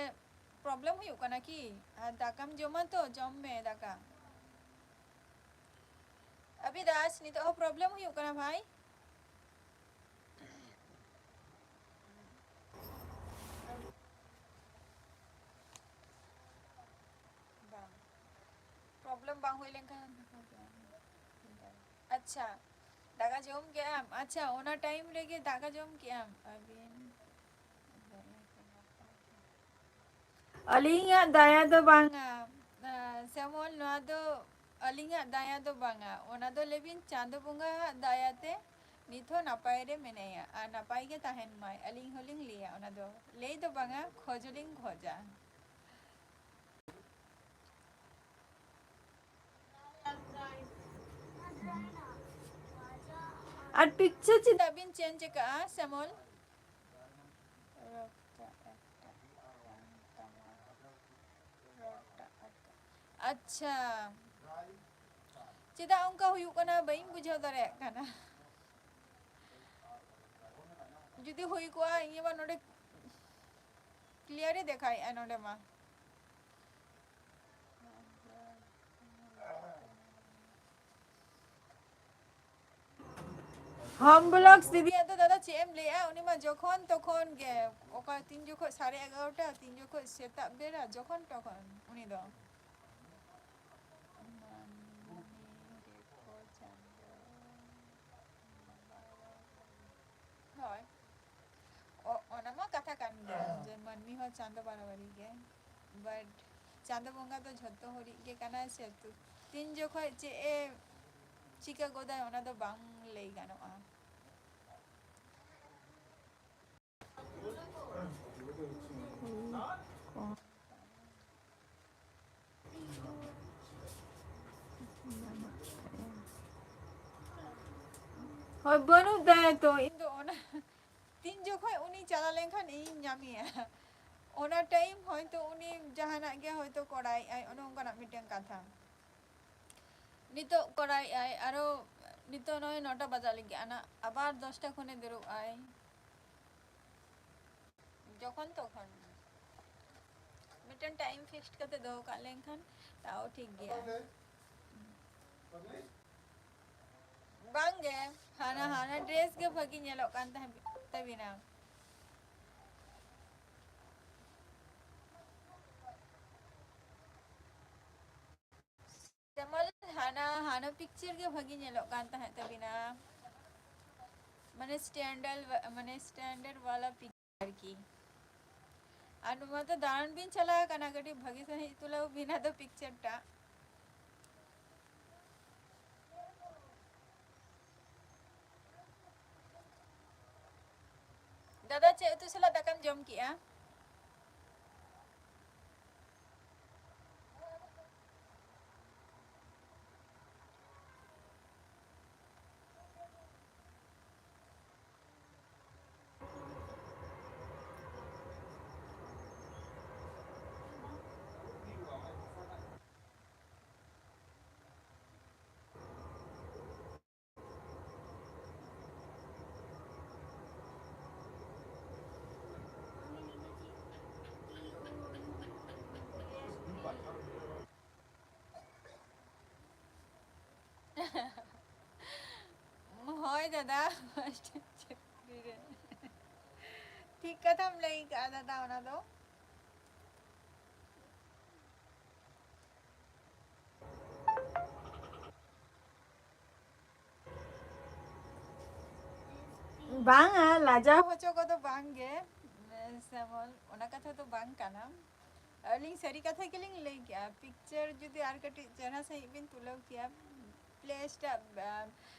problem ᱦᱩᱭᱩᱜ ᱠᱟᱱᱟ ᱠᱤ? ᱟᱨ ᱫᱟᱠᱟᱢ ᱡᱚᱢᱟ ᱛᱚ? ᱡᱚᱢ ᱢᱮ ᱫᱟᱠᱟ᱾ ᱟᱵᱤᱫᱟᱥ, ᱱᱤᱛᱚᱜ ᱦᱚᱸ problem ᱦᱩᱭᱩᱜ ᱠᱟᱱᱟ ᱵᱷᱟᱭ? ᱵᱟᱝ᱾ Problem ᱵᱟᱝ ᱦᱩᱭ ᱞᱮᱱᱠᱷᱟᱱ᱾ ᱟᱪᱪᱷᱟ, ᱫᱟᱠᱟ ᱡᱚᱢ ᱠᱮᱜ ᱟᱢ? ᱟᱪᱪᱷᱟ, ᱚᱱᱟ time ᱨᱮᱜᱮ ᱫᱟᱠᱟ ᱡᱚᱢ ᱠᱮᱜ ᱟᱢ? ᱟᱹᱵᱤᱱ ᱟᱹᱞᱤᱧᱟᱜ ᱫᱟᱭᱟ ᱫᱚ ᱵᱟᱝᱟ, ᱟ, ᱥᱮᱢᱚᱞ, ᱱᱚᱣᱟ ᱫᱚ ᱟᱹᱞᱤᱧᱟᱜ ᱫᱟᱭᱟ ᱫᱚ ᱵᱟᱝᱟ, ᱚᱱᱟ ᱫᱚ ᱞᱟᱹᱭ ᱵᱤᱱ ᱪᱟᱸᱫᱚ ᱵᱚᱸᱜᱟᱣᱟᱜ ᱫᱟᱭᱟ ᱛᱮ ᱱᱤᱛ ᱦᱚᱸ ᱱᱟᱯᱟᱭ ᱨᱮ ᱢᱮᱱᱟᱭᱟ ᱟᱨ ᱱᱟᱯᱟᱭ ᱜᱮ ᱛᱟᱦᱮᱱ ᱢᱟᱭ, ᱟᱹᱞᱤᱧ ᱦᱚᱸᱞᱤᱧ ᱞᱟᱹᱭᱟ ᱚᱱᱟ ᱫᱚ᱾ ᱞᱟᱹᱭ ᱫᱚ ᱵᱟᱝᱟ, ᱠᱷᱚᱡᱽ ᱦᱚᱸᱞᱤᱧ ᱠᱷᱚᱡᱟ᱾ ᱟᱨ ᱯᱤᱠᱪᱟᱨ ᱪᱮᱫᱟᱜ ᱵᱤᱱ ᱪᱮᱧᱡᱽ ᱟᱠᱟᱜᱼᱟ, ᱥᱮᱢᱚᱞ? ᱨᱚᱲᱴᱟᱜ ᱮᱴᱟᱜ ᱠᱟᱱ ᱛᱟᱢᱟ᱾ ᱨᱚᱲᱴᱟᱜ ᱮᱴᱟᱜ᱾ ᱟᱪᱪᱷᱟ, ᱪᱮᱫᱟᱜ ᱚᱱᱠᱟ ᱦᱩᱭᱩᱜ ᱠᱟᱱᱟ, ᱵᱟᱹᱧ ᱵᱩᱡᱷᱟᱹᱣ ᱫᱟᱲᱮᱭᱟᱜ ᱠᱟᱱᱟ᱾ ᱡᱩᱫᱤ ᱦᱩᱭ ᱠᱚᱜᱼᱟ, ᱤᱧ ᱢᱟ ᱱᱚᱰᱮ ᱠᱞᱤᱭᱟᱨ ᱮ ᱫᱮᱠᱷᱟᱣᱮᱫᱼᱟ ᱱᱚᱰᱮ ᱢᱟ᱾ ᱦᱚᱢ ᱵᱞᱚᱜᱥ ᱫᱤᱫᱤᱭᱟᱜ ᱫᱚ ᱫᱟᱫᱟ ᱪᱮᱫ ᱮᱢ ᱞᱟᱹᱭᱟ, ᱩᱱᱤ ᱢᱟ ᱡᱚᱠᱷᱚᱱ ᱛᱚᱠᱷᱚᱱ ᱜᱮ, ᱚᱠᱟ ᱛᱤᱱ ᱡᱚᱠᱷᱚᱱ ᱥᱟᱲᱮ ᱮᱜᱟᱨᱚᱴᱟ, ᱛᱤᱱ ᱡᱚᱠᱷᱚᱱ ᱥᱮᱛᱟᱜ ᱵᱮᱲᱟ, ᱡᱚᱠᱷᱚᱱ ᱛᱚᱠᱷᱚᱱ ᱩᱱᱤ ᱫᱚ᱾ ᱦᱳᱭ, ᱚ-, ᱚᱱᱟ ᱢᱟ ᱠᱟᱛᱷᱟ ᱠᱟᱱ ᱜᱮᱭᱟ ᱡᱮ ᱢᱟᱹᱱᱢᱤ ᱦᱚᱸ ᱪᱟᱸᱫᱚ ᱵᱟᱨᱟᱵᱟᱨᱤ ᱜᱮ, but ᱪᱟᱸᱫᱚ ᱵᱚᱸᱜᱟ ᱫᱚ ᱡᱷᱚᱛᱚ ᱦᱚᱲᱤᱡ ᱜᱮ ᱠᱟᱱᱟᱭ ᱥᱮ, ᱛᱚ ᱛᱤᱱ ᱡᱚᱠᱷᱚᱡ ᱪᱮᱫ ᱮ ᱪᱤᱠᱟᱹ ᱜᱚᱫᱟᱭ, ᱚᱱᱟ ᱫᱚ ᱵᱟᱝ ᱞᱟᱹᱭ ᱜᱟᱱᱚᱜᱼᱟ᱾ ᱦᱳᱭ, ᱵᱟᱹᱱᱩᱜ ᱛᱟᱭᱟ ᱛᱚ᱾ ᱤᱧ ᱫᱚ ᱚᱱᱟ ᱛᱤᱱ ᱡᱚᱠᱷᱚᱡ ᱩᱱᱤ ᱪᱟᱞᱟᱣ ᱞᱮᱱᱠᱷᱟᱱ ᱤᱧ ᱧᱟᱢᱮᱭᱟ, ᱚᱱᱟ ᱴᱟᱭᱤᱢ ᱦᱚᱭᱛᱳ ᱩᱱᱤ ᱡᱟᱦᱟᱱᱟᱜ ᱜᱮ ᱦᱚᱭᱛᱳ ᱠᱚᱨᱟᱣᱮᱫᱼᱟᱭ, ᱚᱱᱮ ᱚᱱᱠᱟᱱᱟᱜ ᱢᱤᱫᱴᱮᱱ ᱠᱟᱛᱷᱟ᱾ ᱱᱤᱛᱚᱜ ᱠᱚᱨᱟᱣᱮᱫᱼᱟᱭ, ᱟᱨᱚ ᱱᱤᱛᱚᱜ ᱱᱚᱜᱼᱚᱭ ᱱᱚᱴᱟ ᱵᱟᱡᱟᱜ ᱞᱟᱹᱜᱤᱫ ᱟᱱᱟ, ᱟᱵᱟᱨ ᱫᱚᱥᱴᱟ ᱠᱷᱚᱱᱮ ᱫᱩᱲᱩᱵ ᱟᱭ᱾ ᱡᱚᱠᱷᱚᱱ ᱛᱚᱠᱷᱚᱱ ᱢᱤᱫᱴᱮᱱ ᱴᱟᱭᱤᱢ ᱯᱷᱤᱠᱥᱰ ᱠᱟᱛᱮ ᱫᱚᱦᱚ ᱠᱟᱜ ᱞᱮᱱᱠᱷᱟᱱ ᱛᱟᱣ ᱴᱷᱤᱠ ᱜᱮᱭᱟ᱾ ᱵᱟᱝᱜᱮ, ᱦᱟᱱᱟ, ᱦᱟᱱᱟ ᱰᱨᱮᱥ ᱜᱮ ᱵᱷᱟᱹᱜᱤ ᱧᱮᱞᱚᱜ ᱠᱟᱱ ᱛᱟᱦᱮᱸ ᱛᱟᱹᱵᱤᱱᱟ᱾ ᱡᱮᱢᱚᱱ ᱦᱟᱱᱟ, ᱦᱟᱱᱟ ᱯᱤᱠᱪᱟᱨ ᱜᱮ ᱵᱷᱟᱹᱜᱤ ᱧᱮᱞᱚᱜ ᱠᱟᱱ ᱛᱟᱦᱮᱸ ᱛᱟᱹᱵᱤᱱᱟ, ᱢᱟᱱᱮ ᱥᱴᱮᱱᱰᱟᱨᱰ, ᱢᱟᱱᱮ ᱥᱴᱮᱱᱰᱟᱨᱰ ᱣᱟᱞᱟ ᱯᱤᱠᱪᱟᱨ ᱟᱨᱠᱤ᱾ ᱟᱨ ᱱᱚᱣᱟ ᱫᱚ ᱫᱟᱬᱟᱱ ᱵᱤᱱ ᱪᱟᱞᱟᱣ ᱠᱟᱱᱟ, ᱠᱟᱹᱴᱤᱡ ᱵᱷᱟᱹᱜᱤ ᱥᱟᱺᱦᱤᱡ ᱛᱩᱞᱟᱹᱣ ᱵᱤᱱ ᱟᱫᱚ ᱯᱤᱠᱪᱟᱨ ᱴᱟᱜ᱾ ᱫᱟᱫᱟ, ᱪᱮᱫ ᱩᱛᱩ ᱥᱟᱞᱟᱜ ᱫᱟᱠᱟᱢ ᱡᱚᱢ ᱠᱮᱜᱼᱟ? ᱫᱟᱫᱟ, ᱢᱟᱥᱴᱟᱨ ᱪᱟᱹᱠᱨᱤ ᱨᱮ᱾ ᱴᱷᱤᱠ ᱠᱟᱛᱷᱟᱢ ᱞᱟᱹᱭ ᱠᱟᱜᱼᱟ ᱫᱟᱫᱟ, ᱚᱱᱟ ᱫᱚ᱾ ᱵᱟᱝᱟ, ᱞᱟᱡᱟᱣ ᱦᱚᱪᱚ ᱠᱚᱫᱚ ᱵᱟᱝ ᱜᱮ, ᱥᱮᱢᱚᱞ, ᱚᱱᱟ ᱠᱟᱛᱷᱟ ᱫᱚ ᱵᱟᱝ ᱠᱟᱱᱟ᱾ ᱟᱹᱞᱤᱧ ᱥᱟᱹᱨᱤ ᱠᱟᱛᱷᱟ ᱜᱮᱞᱤᱧ ᱞᱟᱹᱭ ᱠᱮᱜᱼᱟ, ᱯᱤᱠᱪᱟᱨ ᱡᱩᱫᱤ ᱟᱨ ᱠᱟᱹᱴᱤᱡ ᱪᱮᱦᱨᱟ ᱥᱟᱺᱦᱤᱡ ᱵᱤᱱ ᱛᱩᱞᱟᱹᱣ ᱠᱮᱭᱟ, ᱯᱞᱮᱥ ᱴᱟᱜ, ᱟ,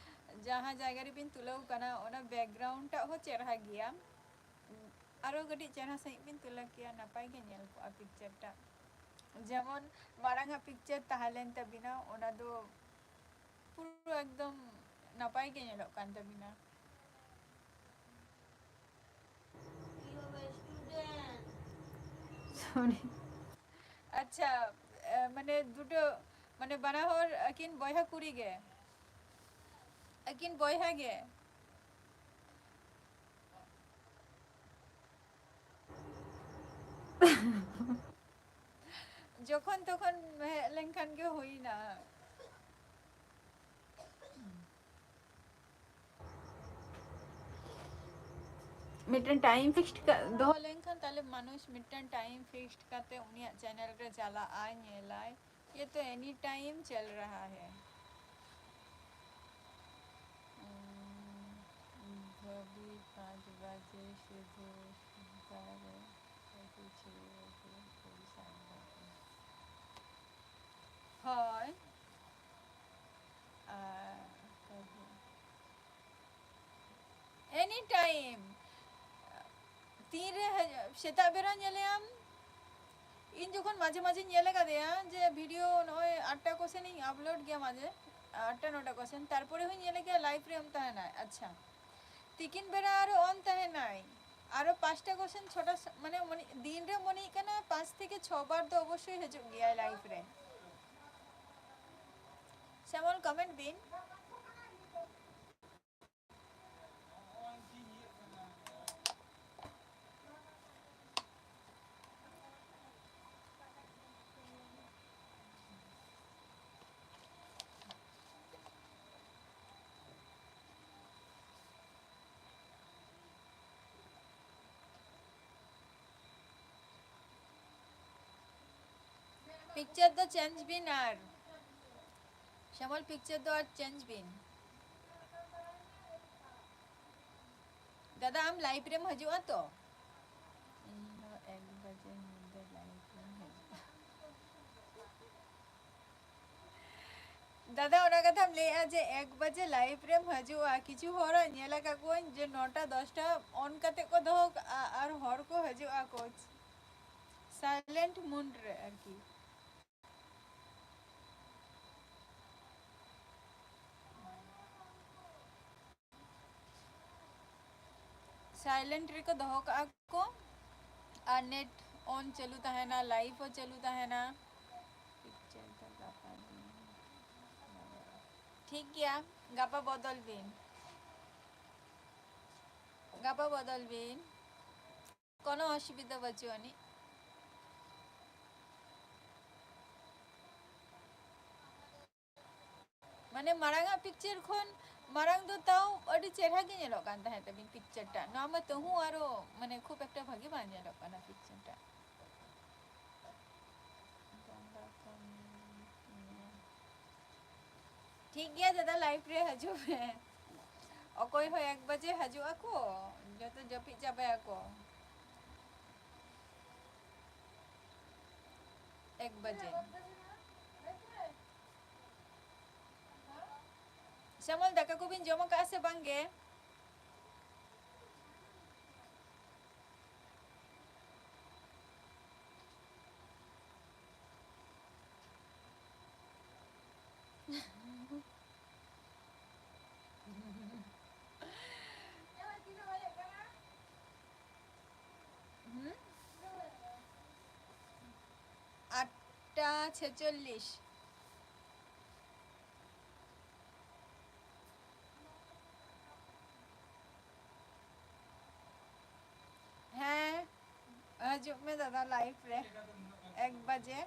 ᱡᱟᱦᱟᱸ ᱡᱟᱭᱜᱟ ᱨᱮᱵᱤᱱ ᱛᱩᱞᱟᱹᱣ ᱠᱟᱱᱟ, ᱚᱱᱟ ᱵᱮᱠᱜᱨᱟᱣᱩᱱᱰ ᱴᱟᱜ ᱦᱚᱸ ᱪᱮᱦᱨᱟ ᱜᱮᱭᱟ᱾ ᱟᱨᱚ ᱠᱟᱹᱴᱤᱡ ᱪᱮᱦᱨᱟ ᱥᱟᱺᱦᱤᱡ ᱵᱤᱱ ᱛᱩᱞᱟᱹᱣ ᱠᱮᱭᱟ, ᱱᱟᱯᱟᱭ ᱜᱮ ᱧᱮᱞ ᱠᱚᱜᱼᱟ ᱯᱤᱠᱪᱟᱨ ᱴᱟᱜ᱾ ᱡᱮᱢᱚᱱ ᱢᱟᱲᱟᱝ ᱟᱜ ᱯᱤᱠᱪᱟᱨ ᱛᱟᱦᱮᱸ ᱞᱮᱱ ᱛᱟᱵᱤᱱᱟ, ᱚᱱᱟ ᱫᱚ ᱯᱩᱨᱟᱹ ᱮᱠᱫᱚᱢ ᱱᱟᱯᱟᱭ ᱜᱮ ᱧᱮᱞᱚᱜ ᱠᱟᱱ ᱛᱟᱵᱤᱱᱟ᱾ ᱥᱚᱨᱤ᱾ ᱟᱪᱪᱷᱟ, ᱮ, ᱢᱟᱱᱮ ᱫᱩᱴᱳ, ᱢᱟᱱᱮ ᱵᱟᱱᱟ ᱦᱚᱲ ᱟᱹᱠᱤᱱ ᱵᱚᱭᱦᱟ ᱠᱩᱲᱤ ᱜᱮ? ᱟᱹᱠᱤᱱ ᱵᱚᱭᱦᱟ ᱜᱮ? ᱡᱚᱠᱷᱚᱱ ᱛᱚᱠᱷᱚᱱ ᱦᱮᱡ ᱞᱮᱱᱠᱷᱟᱱ ᱜᱮ ᱦᱩᱭᱱᱟ᱾ ᱢᱤᱫᱴᱮᱱ ᱴᱟᱭᱤᱢ ᱯᱷᱤᱠᱥᱰ ᱫᱚᱦᱚ ᱞᱮᱱᱠᱷᱟᱱ, ᱛᱟᱦᱞᱮ ᱢᱟᱱᱩᱥ ᱢᱤᱫᱴᱮᱱ ᱴᱟᱭᱤᱢ ᱯᱷᱤᱠᱥᱰ ᱠᱟᱛᱮ ᱩᱱᱤᱭᱟᱜ ᱪᱮᱱᱮᱞ ᱨᱮ ᱪᱟᱞᱟᱜᱼᱟᱭ, ᱧᱮᱞᱟᱭ᱾ ये तो एनी टाइम चल रहा है। हम्म, भाभी पाँच बजे से दो बारह, छः बजे, कोई सात बजे। ᱦᱳᱭ᱾ ᱟᱨ ᱮᱱᱤ ᱴᱟᱭᱤᱢ᱾ ᱛᱤᱱᱨᱮ ᱦᱤᱡᱩᱜ-, ᱥᱮᱛᱟᱜ ᱵᱮᱲᱟ ᱧᱮᱞᱮᱭᱟᱢ᱾ ᱤᱧ ᱡᱚᱠᱷᱚᱱ ᱢᱟᱡᱷᱮ ᱢᱟᱡᱷᱮᱧ ᱧᱮᱞ ᱟᱠᱟᱫᱮᱭᱟ ᱡᱮ ᱵᱷᱤᱰᱤᱭᱳ ᱱᱚᱜᱼᱚᱭ ᱟᱴᱴᱟ ᱠᱚᱥᱮᱱᱤᱧ ᱟᱯᱞᱳᱰ ᱜᱮᱭᱟ ᱢᱟᱡᱷᱮ, ᱟᱴᱴᱟ ᱱᱚᱴᱟ ᱠᱚᱥᱮᱱ, ᱛᱟᱨᱯᱚᱨᱮ ᱦᱚᱸᱧ ᱧᱮᱞᱮ ᱜᱮᱭᱟ ᱞᱟᱭᱤᱵᱷ ᱨᱮ ᱮᱢ ᱛᱟᱦᱮᱱᱟᱭ᱾ ᱟᱪᱪᱷᱟ, ᱛᱤᱠᱤᱱ ᱵᱮᱲᱟ ᱟᱨᱚ ᱚᱱ ᱛᱟᱦᱮᱱᱟᱭ, ᱟᱨᱚ ᱯᱟᱸᱪᱴᱟ ᱠᱚᱥᱮᱱ, ᱪᱷᱚᱴᱟ ᱥᱮ-, ᱢᱟᱱᱮ ᱢᱚᱱᱮ-, ᱫᱤᱱ ᱨᱮ ᱢᱚᱱᱮ ᱦᱩᱭᱩᱜ ᱠᱟᱱᱟ ᱯᱟᱸᱪ ᱛᱷᱮᱠᱮ ᱪᱷᱚ ᱵᱟᱨ ᱫᱚ ᱚᱵᱚᱥᱥᱳᱭ ᱦᱤᱡᱩᱜ ᱜᱮᱭᱟᱭ ᱞᱟᱭᱤᱵᱷ ᱨᱮ᱾ ᱥᱮᱢᱚᱞ, ᱠᱚᱢᱮᱱᱴ ᱵᱤᱱ᱾ ᱯᱤᱠᱪᱟᱨ ᱫᱚ ᱪᱮᱧᱡᱽ ᱵᱤᱱ ᱟᱨ, ᱥᱮᱢᱚᱞ, ᱯᱤᱠᱪᱟᱨ ᱫᱚ ᱟᱨ ᱪᱮᱧᱡᱽ ᱵᱤᱱ᱾ ᱫᱟᱫᱟ, ᱟᱢ ᱞᱟᱭᱤᱵᱷ ᱨᱮᱢ ᱦᱤᱡᱩᱜᱼᱟ ᱛᱚ? ᱤᱧ ᱫᱚ ᱮᱠ ᱵᱟᱡᱮ ᱧᱤᱫᱟᱹ ᱞᱟᱭᱤᱵᱷ ᱨᱮᱧ ᱦᱤᱡᱩᱜᱼᱟ᱾ ᱫᱟᱫᱟ, ᱚᱱᱟ ᱠᱟᱛᱷᱟᱢ ᱞᱟᱹᱭᱮᱜᱼᱟ ᱡᱮ ᱮᱠ ᱵᱟᱡᱮ ᱞᱟᱭᱤᱵᱷ ᱨᱮᱢ ᱦᱤᱡᱩᱜᱼᱟ᱾ ᱠᱤᱪᱷᱩ ᱦᱚᱲᱟᱜ ᱧᱮᱞ ᱟᱠᱟᱫ ᱠᱚᱣᱟᱧ ᱡᱮ ᱱᱚᱴᱟ ᱫᱚᱥᱴᱟ ᱚᱱ ᱠᱟᱛᱮ ᱠᱚ ᱫᱚᱦᱚ ᱠᱟᱜᱼᱟ ᱟᱨ ᱦᱚᱲ ᱠᱚ ᱦᱤᱡᱩᱜᱼᱟ ᱠᱚ ᱥᱟᱭᱞᱮᱱᱴ ᱢᱩᱰ ᱨᱮ ᱟᱨᱠᱤ᱾ ᱥᱟᱭᱞᱮᱱᱴ ᱨᱮᱠᱚ ᱫᱚᱦᱚ ᱠᱟᱜᱼᱟ ᱠᱚ, ᱟᱨ ᱱᱮᱴ ᱚᱱ ᱪᱟᱹᱞᱩ ᱛᱟᱦᱮᱱᱟ, ᱞᱟᱭᱤᱵᱷ ᱦᱚᱸ ᱪᱟᱹᱞᱩ ᱛᱟᱦᱮᱱᱟ᱾ ᱯᱤᱠᱪᱟᱨ ᱫᱚ ᱜᱟᱯᱟ ᱫᱤᱱ᱾ ᱴᱷᱤᱠ ᱜᱮᱭᱟ, ᱜᱟᱯᱟ ᱵᱚᱫᱚᱞ ᱵᱤᱱ, ᱜᱟᱯᱟ ᱵᱚᱫᱚᱞ ᱵᱤᱱ, ᱠᱳᱱᱳ ᱚᱥᱩᱵᱤᱫᱷᱟ ᱵᱟᱹᱪᱩᱜ ᱟᱹᱱᱤᱡ᱾ ᱢᱟᱱᱮ ᱢᱟᱲᱟᱝ ᱟᱜ ᱯᱤᱠᱪᱟᱨ ᱠᱷᱚᱱ ᱢᱟᱲᱟᱝ ᱫᱚ ᱛᱟᱣ ᱟᱹᱰᱤ ᱪᱮᱦᱨᱟ ᱜᱮ ᱧᱮᱞᱚᱜ ᱠᱟᱱ ᱛᱟᱦᱮᱸᱫ ᱛᱟᱵᱤᱱ ᱯᱤᱠᱪᱟᱨ ᱴᱟᱜ᱾ ᱱᱚᱣᱟ ᱢᱟ ᱛᱟᱹᱦᱩ ᱟᱨᱚ ᱢᱟᱱᱮ ᱠᱷᱩᱵ ᱮᱠᱴᱟ ᱵᱷᱟᱜᱤ ᱵᱟᱝ ᱧᱮᱞᱚᱜ ᱠᱟᱱᱟ ᱯᱤᱠᱪᱟᱨ ᱴᱟᱜ᱾ ᱴᱷᱤᱠ ᱜᱮᱭᱟ ᱫᱟᱫᱟ, ᱞᱟᱭᱤᱵᱷ ᱨᱮ ᱦᱤᱡᱩᱜ ᱢᱮ᱾ ᱚᱠᱚᱭ ᱦᱚᱸ ᱮᱠ ᱵᱟᱡᱮ ᱦᱤᱡᱩᱜ ᱟᱠᱚ, ᱡᱚᱛᱚ ᱡᱟᱹᱯᱤᱫ ᱪᱟᱵᱟᱭᱟᱠᱚ᱾ ᱮᱠ ᱵᱟᱡᱮ᱾ ᱥᱮᱢᱚᱞ, ᱫᱟᱠᱟ ᱠᱚᱵᱤᱱ ᱡᱚᱢ ᱟᱠᱟᱫᱼᱟ ᱥᱮ ᱵᱟᱝ ᱜᱮ? ᱦᱩᱸ? ᱟᱴᱴᱟ ᱪᱷᱮᱪᱚᱞᱞᱤᱥ᱾ ᱦᱮᱸ, ᱦᱤᱡᱩᱜ ᱢᱮ ᱫᱟᱫᱟ, ᱞᱟᱭᱤᱵᱷ ᱨᱮ ᱮᱠ ᱵᱟᱡᱮ᱾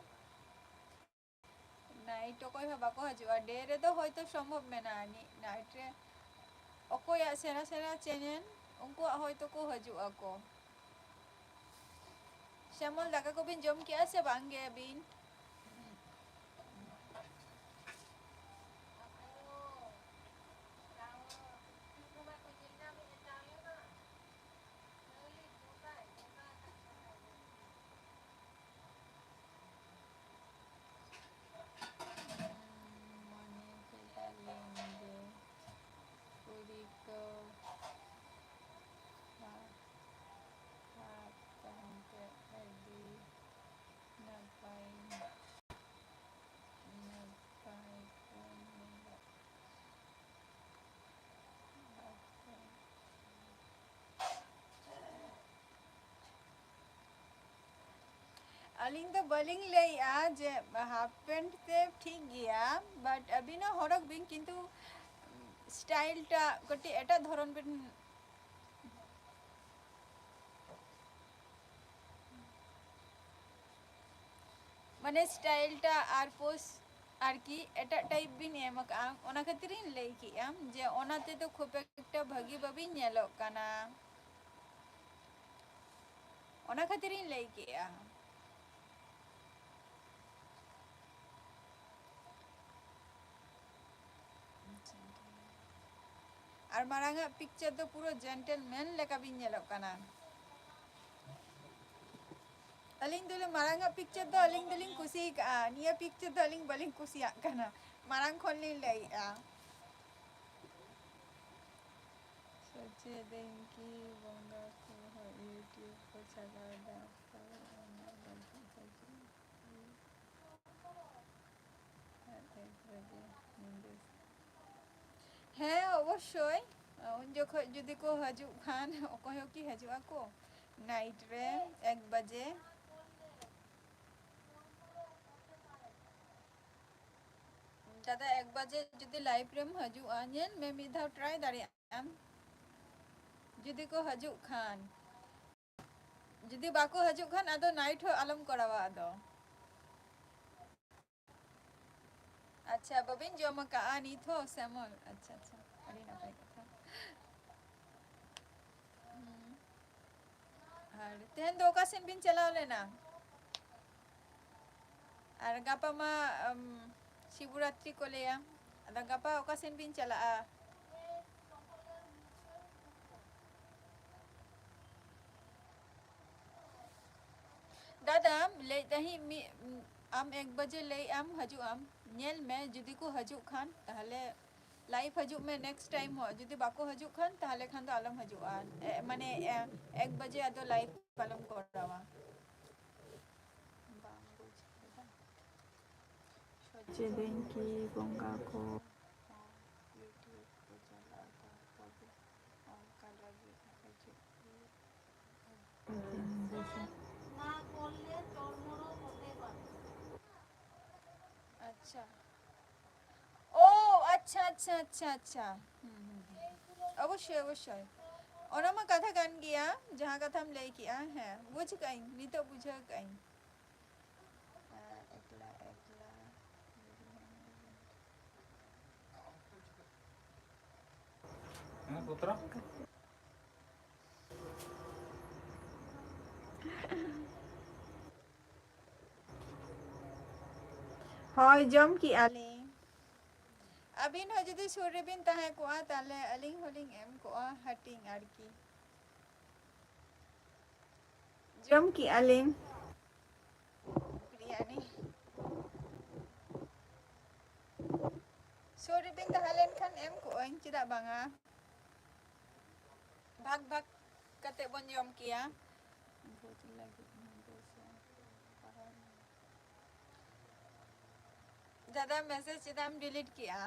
ᱱᱟᱭᱤᱴ ᱚᱠᱚᱭ ᱦᱚᱸ ᱵᱟᱠᱚ ᱦᱤᱡᱩᱜᱼᱟ᱾ ᱰᱮ ᱨᱮᱫᱚ ᱦᱚᱭᱛᱚ ᱥᱚᱢᱵᱷᱚᱵ ᱢᱮᱱᱟᱜᱼᱟ, ᱱᱤ-, ᱱᱟᱭᱤᱴ ᱨᱮ ᱚᱠᱚᱭᱟᱜ ᱥᱮᱬᱟ ᱥᱮᱬᱟ ᱪᱮᱱᱮᱞ, ᱩᱱᱠᱩᱣᱟᱜ ᱦᱚᱭᱛᱚ ᱠᱚ ᱦᱤᱡᱩᱜ ᱟᱠᱚ᱾ ᱥᱮᱢᱚᱞ, ᱫᱟᱠᱟ ᱠᱚᱵᱤᱱ ᱡᱚᱢ ᱠᱮᱜᱼᱟ ᱥᱮ ᱵᱟᱝ ᱜᱮ ᱟᱹᱵᱤᱱ? ᱟᱹᱞᱤᱧ ᱫᱚ ᱵᱟᱹᱞᱤᱧ ᱞᱟᱹᱭᱮᱜᱼᱟ ᱡᱮ half pant ᱛᱮ ᱴᱷᱤᱠ ᱜᱮᱭᱟ, but ᱟᱹᱵᱤᱱ ᱦᱚᱸ ᱦᱚᱨᱚᱜ ᱵᱤᱱ, ᱠᱤᱱᱛᱩ style ᱴᱟᱜ ᱠᱟᱹᱴᱤᱡ ᱮᱴᱟᱜ ᱫᱷᱚᱨᱚᱱ ᱵᱤᱱ, ᱢᱟᱱᱮ style ᱴᱟᱜ ᱟᱨ pose ᱟᱨᱠᱤ ᱮᱴᱟᱜ type ᱵᱤᱱ ᱮᱢ ᱟᱠᱟᱜᱼᱟ, ᱚᱱᱟ ᱠᱷᱟᱹᱛᱤᱨ ᱤᱧ ᱞᱟᱹᱭ ᱠᱮᱜᱼᱟ ᱡᱮ ᱚᱱᱟ ᱛᱮᱫᱚ ᱠᱷᱩᱵ ᱮᱠᱴᱟ ᱵᱷᱟᱹᱜᱤ ᱵᱟᱹᱵᱤᱱ ᱧᱮᱞᱚᱜ ᱠᱟᱱᱟ, ᱚᱱᱟ ᱠᱷᱟᱹᱛᱤᱨ ᱤᱧ ᱞᱟᱹᱭ ᱠᱮᱜᱼᱟ᱾ ᱟᱨ ᱢᱟᱲᱟᱝ ᱟᱜ picture ᱫᱚ ᱯᱩᱨᱟᱹ gentleman ᱞᱮᱠᱟ ᱵᱤᱱ ᱧᱮᱞᱚᱜ ᱠᱟᱱᱟ᱾ ᱟᱹᱞᱤᱧ ᱫᱚᱞᱮ, ᱢᱟᱲᱟᱝ ᱟᱜ picture ᱫᱚ ᱟᱹᱞᱤᱧ ᱫᱚᱞᱤᱧ ᱠᱩᱥᱤ ᱟᱠᱟᱜᱼᱟ, ᱱᱤᱭᱟᱹ picture ᱫᱚ ᱟᱹᱞᱤᱧ ᱵᱟᱹᱞᱤᱧ ᱠᱩᱥᱤᱭᱟᱜ ᱠᱟᱱᱟ, ᱢᱟᱲᱟᱝ ᱠᱷᱚᱱ ᱞᱤᱧ ᱞᱟᱹᱭᱮᱜᱼᱟ᱾ ᱥᱚᱪᱮᱫᱟᱹᱧ ᱠᱤ ᱵᱚᱸᱜᱟ ᱠᱚ YouTube ᱠᱚ ᱪᱟᱞᱟᱣ ᱮᱫᱟ, ᱛᱚ ᱚᱱᱟ ᱞᱟᱹᱜᱤᱫ ᱦᱤᱡᱩᱜ ᱟᱨ ᱮᱠ ᱵᱟᱡᱮ ᱧᱤᱫᱟᱹ᱾ ᱦᱮᱸ, ᱚᱵᱚᱥᱥᱳᱭ᱾ ᱩᱱ ᱡᱚᱠᱷᱚᱡ ᱡᱩᱫᱤ ᱠᱚ ᱦᱤᱡᱩᱜ ᱠᱷᱟᱱ, ᱚᱠᱚᱭ ᱦᱚᱸ ᱠᱤ ᱦᱤᱡᱩᱜ ᱟᱠᱚ night ᱨᱮ ᱮᱠ ᱵᱟᱡᱮ? ᱫᱟᱫᱟ, ᱮᱠ ᱵᱟᱡᱮ ᱡᱩᱫᱤ live ᱨᱮᱢ ᱦᱤᱡᱩᱜᱼᱟ, ᱧᱮᱞ ᱢᱮ, ᱢᱤᱫ ᱫᱷᱟᱣ try ᱫᱟᱲᱮᱭᱟᱜ ᱟᱢ, ᱡᱩᱫᱤ ᱠᱚ ᱦᱤᱡᱩᱜ ᱠᱷᱟᱱ᱾ ᱡᱩᱫᱤ ᱵᱟᱠᱚ ᱦᱤᱡᱩᱜ ᱠᱷᱟᱱ, ᱟᱫᱚ night ᱦᱚᱸ ᱟᱞᱚᱢ ᱠᱚᱨᱟᱣᱟ ᱟᱫᱚ᱾ ᱟᱪᱪᱷᱟ, ᱵᱟᱹᱵᱤᱱ ᱡᱚᱢ ᱟᱠᱟᱜᱼᱟ ᱱᱤᱛ ᱦᱚᱸ, ᱥᱮᱢᱚᱞ? ᱟᱪᱪᱷᱟ, ᱟᱪᱪᱷᱟ, ᱟᱹᱰᱤ ᱱᱟᱯᱟᱭ ᱠᱟᱛᱷᱟ᱾ ᱦᱩᱸ᱾ ᱟᱨ ᱛᱮᱦᱮᱧ ᱫᱚ ᱚᱠᱟ ᱥᱮᱱ ᱵᱤᱱ ᱪᱟᱞᱟᱣ ᱞᱮᱱᱟ? ᱟᱨ ᱜᱟᱯᱟ ᱢᱟ, ᱟᱢ, ᱥᱤᱵᱚᱨᱟᱛᱨᱤ ᱠᱚ ᱞᱟᱹᱭᱟ, ᱟᱫᱚ ᱜᱟᱯᱟ ᱚᱠᱟ ᱥᱮᱱ ᱵᱤᱱ ᱪᱟᱞᱟᱜᱼᱟ? ᱫᱟᱫᱟ, ᱞᱟᱹᱭ ᱛᱟᱦᱮᱸᱫ ᱢᱤᱫ, ᱟᱢ ᱮᱠ ᱵᱟᱡᱮ ᱞᱟᱹᱭ ᱟᱢ ᱦᱤᱡᱩᱜ ᱟᱢ, ᱧᱮᱞ ᱢᱮ ᱡᱩᱫᱤ ᱠᱚ ᱦᱤᱡᱩᱜ ᱠᱷᱟᱱ ᱛᱟᱦᱞᱮ live ᱦᱤᱡᱩᱜ ᱢᱮ next time ᱦᱚᱸ, ᱡᱩᱫᱤ ᱵᱟᱠᱚ ᱦᱤᱡᱩᱜ ᱠᱷᱟᱱ ᱛᱟᱦᱞᱮ ᱠᱷᱟᱱ ᱫᱚ ᱟᱞᱚᱢ ᱦᱤᱡᱩᱜᱼᱟ, ᱮ, ᱢᱟᱱᱮ, ᱮ, ᱮᱠ ᱵᱟᱡᱮ ᱟᱫᱚ live ᱟᱞᱚᱢ ᱠᱚᱨᱟᱣᱟ᱾ ᱵᱟᱝ ᱵᱩᱡᱽ ᱠᱮᱫᱟ᱾ ᱥᱚᱪᱮᱫᱟᱹᱧ ᱠᱤ ᱵᱚᱸᱜᱟ ᱠᱚ YouTube ᱠᱚ ᱪᱟᱞᱟᱜᱼᱟ, ᱛᱚᱵᱮ ᱚᱱᱠᱟ ᱞᱟᱹᱜᱤᱫ ᱦᱤᱡᱩᱜ ᱦᱩᱭᱩᱜ᱾ ᱚᱱᱟ ᱠᱚᱞᱮ ᱛᱚᱲᱢᱚᱲ ᱟᱪᱪᱷᱟ᱾ ᱳ, ᱟᱪᱪᱷᱟ, ᱟᱪᱪᱷᱟ, ᱟᱪᱪᱷᱟ, ᱟᱪᱪᱷᱟ᱾ ᱦᱩᱸ, ᱦᱩᱸ, ᱦᱩᱸ᱾ ᱚᱵᱚᱥᱥᱳᱭ, ᱚᱵᱚᱥᱥᱳᱭ᱾ ᱚᱱᱟ ᱢᱟ ᱠᱟᱛᱷᱟ ᱠᱟᱱ ᱜᱮᱭᱟ, ᱡᱟᱦᱟᱸ ᱠᱟᱛᱷᱟᱢ ᱞᱟᱹᱭ ᱠᱮᱜᱼᱟ᱾ ᱦᱮᱸ, ᱵᱩᱡᱽ ᱠᱟᱜ ᱟᱹᱧ, ᱱᱤᱛᱚᱜ ᱵᱩᱡᱷᱟᱹᱣ ᱠᱟᱜ ᱟᱹᱧ᱾ ᱮᱠᱞᱟ, ᱮᱠᱞᱟ᱾ ᱦᱮᱸ, ᱯᱩᱛᱨᱟ? ᱦᱳᱭ, ᱡᱚᱢ ᱠᱮᱜᱼᱟ ᱞᱤᱧ᱾ ᱟᱹᱵᱤᱱ ᱦᱚᱸ ᱡᱩᱫᱤ ᱥᱩᱨ ᱨᱮᱵᱤᱱ ᱛᱟᱦᱮᱸ ᱠᱚᱜᱼᱟ, ᱛᱟᱦᱞᱮ ᱟᱹᱞᱤᱧ ᱦᱚᱸᱞᱤᱧ ᱮᱢ ᱠᱚᱜᱼᱟ ᱦᱟᱹᱴᱤᱧ ᱟᱨᱠᱤ᱾ ᱡᱚᱢ ᱠᱮᱜᱼᱟ ᱞᱤᱧ ᱵᱤᱨᱭᱟᱱᱤ᱾ ᱥᱩᱨ ᱨᱮᱵᱤᱱ ᱛᱟᱦᱮᱸ ᱞᱮᱱᱠᱷᱟᱱ ᱮᱢ ᱠᱚᱜᱼᱟᱹᱧ, ᱪᱮᱫᱟᱜ ᱵᱟᱝᱟ? ᱵᱷᱟᱜᱽ ᱵᱷᱟᱜᱽ ᱠᱟᱛᱮ ᱵᱚᱱ ᱡᱚᱢ ᱠᱮᱭᱟ᱾ ᱵᱷᱳᱡᱽ ᱞᱟᱹᱜᱤᱫ ᱱᱤᱨᱫᱮᱥ ᱮᱢ ᱯᱟᱲᱦᱟᱣ᱾ ᱫᱟᱫᱟ, ᱢᱮᱥᱮᱡᱽ ᱪᱮᱫᱟᱜ ᱮᱢ ᱰᱤᱞᱤᱴ ᱠᱮᱜᱼᱟ?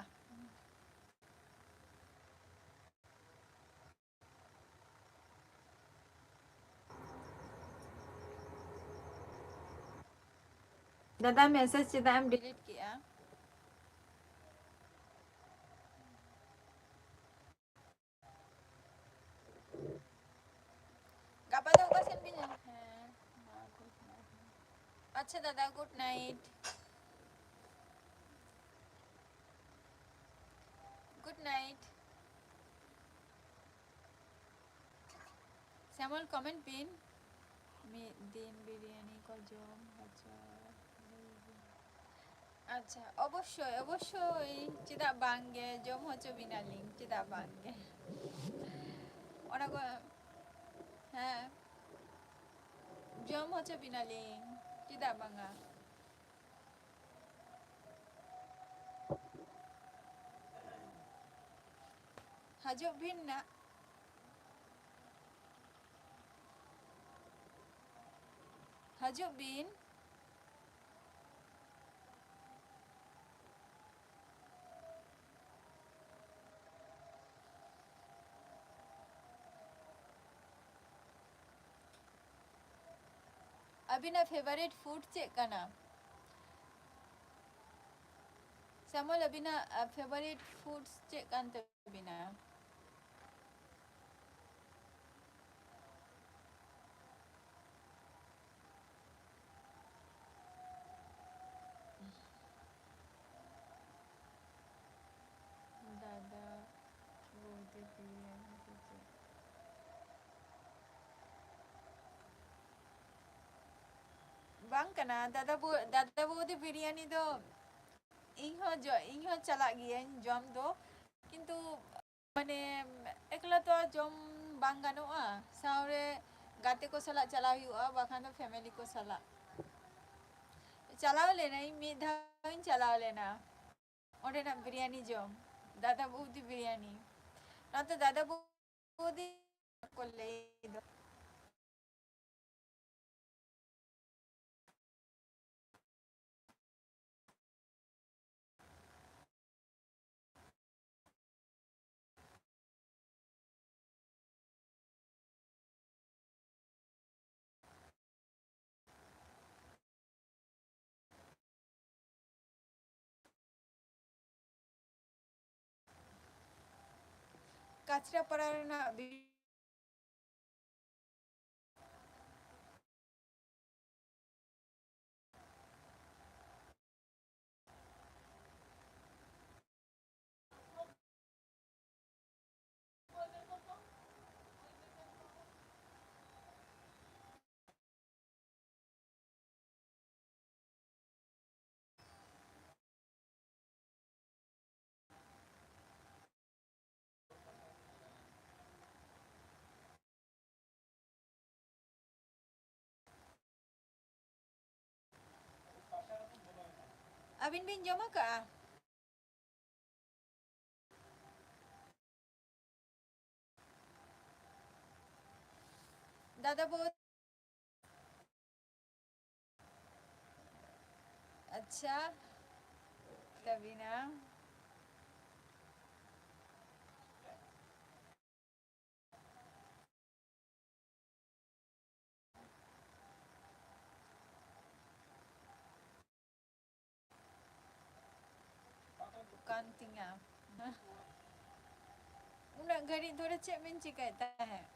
ᱫᱟᱫᱟ, ᱢᱮᱥᱮᱡᱽ ᱪᱮᱫᱟᱜ ᱮᱢ ᱰᱤᱞᱤᱴ ᱠᱮᱜᱼᱟ? ᱜᱟᱯᱟ ᱫᱚ ᱚᱠᱟ ᱥᱮᱫ ᱵᱤᱱ ᱧᱟᱢ? ᱦᱮᱸ, ᱢᱟ, ᱜᱩᱰ ᱱᱟᱭᱤᱴ᱾ ᱟᱪᱪᱷᱟ ᱫᱟᱫᱟ, ᱜᱩᱰ ᱱᱟᱭᱤᱴ᱾ Good night. ᱥᱮᱢᱚᱞ, ᱠᱚᱢᱮᱱᱴ ᱵᱤᱱ, ᱢᱤᱫ ᱫᱤᱱ ᱵᱤᱨᱭᱟᱱᱤ ᱠᱚ ᱡᱚᱢ ᱦᱚᱪᱚ ᱞᱤᱧ᱾ ᱟᱪᱪᱷᱟ, ᱚᱵᱚᱥᱥᱳᱭ, ᱚᱵᱚᱥᱥᱳᱭ, ᱪᱮᱫᱟᱜ ᱵᱟᱝ ᱜᱮ, ᱡᱚᱢ ᱦᱚᱪᱚ ᱵᱤᱱᱟᱞᱤᱧ, ᱪᱮᱫᱟᱜ ᱵᱟᱝ ᱜᱮ᱾ ᱚᱱᱟ ᱠᱚ, ᱦᱮᱸ, ᱡᱚᱢ ᱦᱚᱪᱚ ᱵᱤᱱᱟᱞᱤᱧ, ᱪᱮᱫᱟᱜ ᱵᱟᱝᱟ᱾ ᱦᱤᱡᱩᱜ ᱵᱤᱱ ᱱᱟᱜ᱾ ᱦᱤᱡᱩᱜ ᱵᱤᱱ᱾ ᱟᱹᱵᱤᱱᱟᱜ favourite food ᱪᱮᱫ ᱠᱟᱱᱟ? ᱥᱮᱢᱚᱞ, ᱟᱹᱵᱤᱱᱟᱜ, ᱟ, favourite foods ᱪᱮᱫ ᱠᱟᱱ ᱛᱟᱹᱵᱤᱱᱟ? ᱫᱟᱫᱟ ᱵᱚᱣᱫᱤ ᱵᱤᱨᱭᱟᱱᱤ ᱥᱮ ᱪᱮᱫ? ᱵᱟᱝ ᱠᱟᱱᱟ, ᱫᱟᱫᱟ ᱵᱚ-, ᱫᱟᱫᱟ ᱵᱚᱣᱫᱤ ᱵᱤᱨᱭᱟᱱᱤ ᱫᱚ ᱤᱧ ᱦᱚᱸ ᱡᱚ-, ᱤᱧ ᱦᱚᱸ ᱪᱟᱞᱟᱜ ᱜᱤᱭᱟᱹᱧ ᱡᱚᱢ ᱫᱚ, ᱠᱤᱱᱛᱩ ᱢᱟᱱᱮ ᱮᱠᱞᱟ ᱛᱚ ᱟᱨ ᱡᱚᱢ ᱵᱟᱝ ᱜᱟᱱᱚᱜᱼᱟ, ᱥᱟᱶᱨᱮ ᱜᱟᱛᱮ ᱠᱚ ᱥᱟᱞᱟᱜ ᱪᱟᱞᱟᱣ ᱦᱩᱭᱩᱜᱼᱟ, ᱵᱟᱠᱷᱟᱱ ᱫᱚ family ᱠᱚ ᱥᱟᱞᱟᱜ᱾ ᱪᱟᱞᱟᱣ ᱞᱮᱱᱟᱹᱧ, ᱢᱤᱫ ᱫᱷᱟᱣ ᱤᱧ ᱪᱟᱞᱟᱣ ᱞᱮᱱᱟ ᱚᱸᱰᱮᱱᱟᱜ ᱵᱤᱨᱭᱟᱱᱤ ᱡᱚᱢ, ᱫᱟᱫᱟ ᱵᱚᱣᱫᱤ ᱵᱤᱨᱭᱟᱱᱤ᱾ ᱚᱱᱟᱛᱮ ᱫᱟᱫᱟ ᱵᱚᱣᱫᱤ ᱠᱚ ᱞᱟᱹᱭ ᱫᱚ᱾ ᱠᱟᱪᱨᱟᱯᱟᱲᱟ ᱨᱮᱱᱟᱜ ᱵᱤ- ᱟᱹᱵᱤᱱ ᱵᱤᱱ ᱡᱚᱢ ᱟᱠᱟᱫᱼᱟ? ᱫᱟᱫᱟ ᱵᱚ-, ᱟᱪᱪᱷᱟ, ᱛᱟᱵᱤᱱᱟ᱾ ᱠᱟᱱ ᱛᱤᱧᱟ᱾ ᱩᱱᱟᱹᱜ ᱜᱷᱟᱹᱲᱤᱡ ᱫᱷᱚᱨᱮ ᱪᱮᱫ ᱵᱤᱱ ᱪᱤᱠᱟᱹᱭᱮᱫ ᱛᱟᱦᱮᱸᱫ?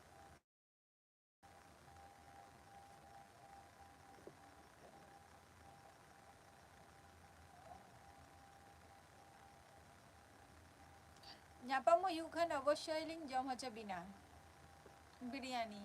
ᱧᱟᱯᱟᱢ ᱦᱩᱭᱩᱜ ᱠᱷᱟᱱ ᱚᱵᱚᱥᱥᱳᱭ ᱞᱤᱧ ᱡᱚᱢ ᱦᱚᱪᱚ ᱵᱤᱱᱟ ᱵᱤᱨᱭᱟᱱᱤ᱾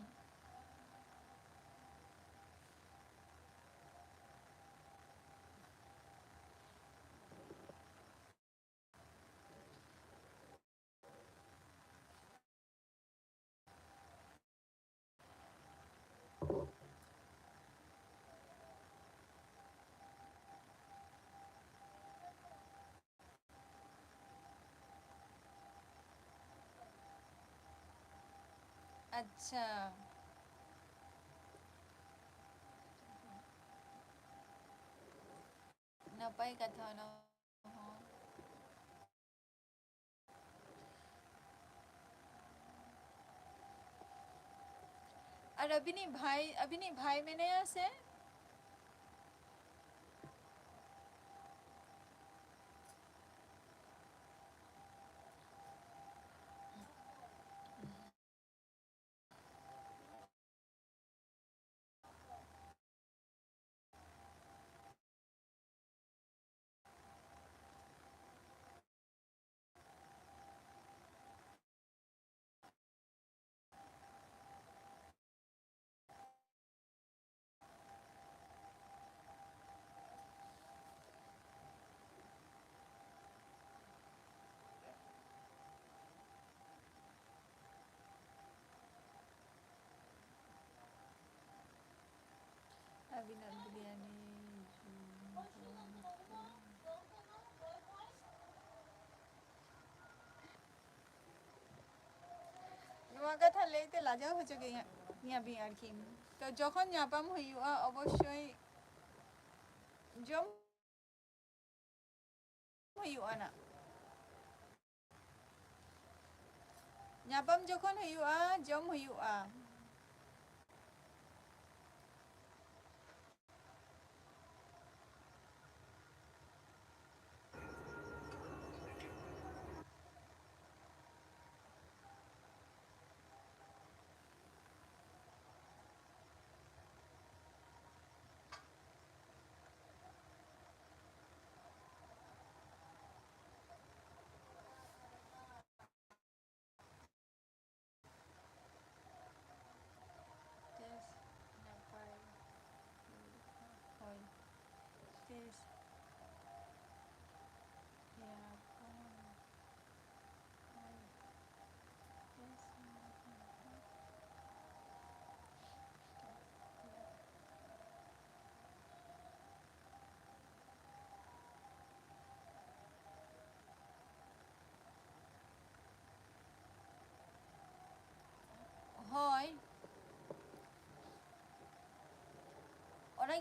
ᱟᱪᱪᱷᱟ, ᱱᱟᱯᱟᱭ ᱠᱟᱛᱷᱟ ᱚᱱᱟ ᱦᱚᱸ᱾ ᱟᱨ ᱟᱹᱵᱤᱱᱤᱡ ᱵᱷᱟᱭ, ᱟᱹᱵᱤᱱᱤᱡ ᱵᱷᱟᱭ ᱢᱮᱱᱟᱭᱟ ᱥᱮ? ᱟᱹᱵᱤᱱᱟᱜ ᱵᱤᱨᱭᱟᱱᱤ ᱡᱚᱢ ᱠᱚ᱾ ᱱᱚᱣᱟ ᱠᱟᱛᱷᱟ ᱞᱟᱹᱭᱛᱮ ᱞᱟᱡᱟᱣ ᱦᱚᱪᱚ ᱠᱤᱧᱟ, ᱠᱤᱧᱟ ᱵᱤᱱ ᱟᱨᱠᱤ᱾ ᱛᱚ ᱡᱚᱠᱷᱚᱱ ᱧᱟᱯᱟᱢ ᱦᱩᱭᱩᱜᱼᱟ, ᱚᱵᱚᱥᱥᱳᱭ ᱡᱚᱢ ᱦᱩᱭᱩᱜᱼᱟ ᱱᱟᱜ᱾ ᱧᱟᱯᱟᱢ ᱡᱚᱠᱷᱚᱱ ᱦᱩᱭᱩᱜᱼᱟ, ᱡᱚᱢ ᱦᱩᱭᱩᱜᱼᱟ᱾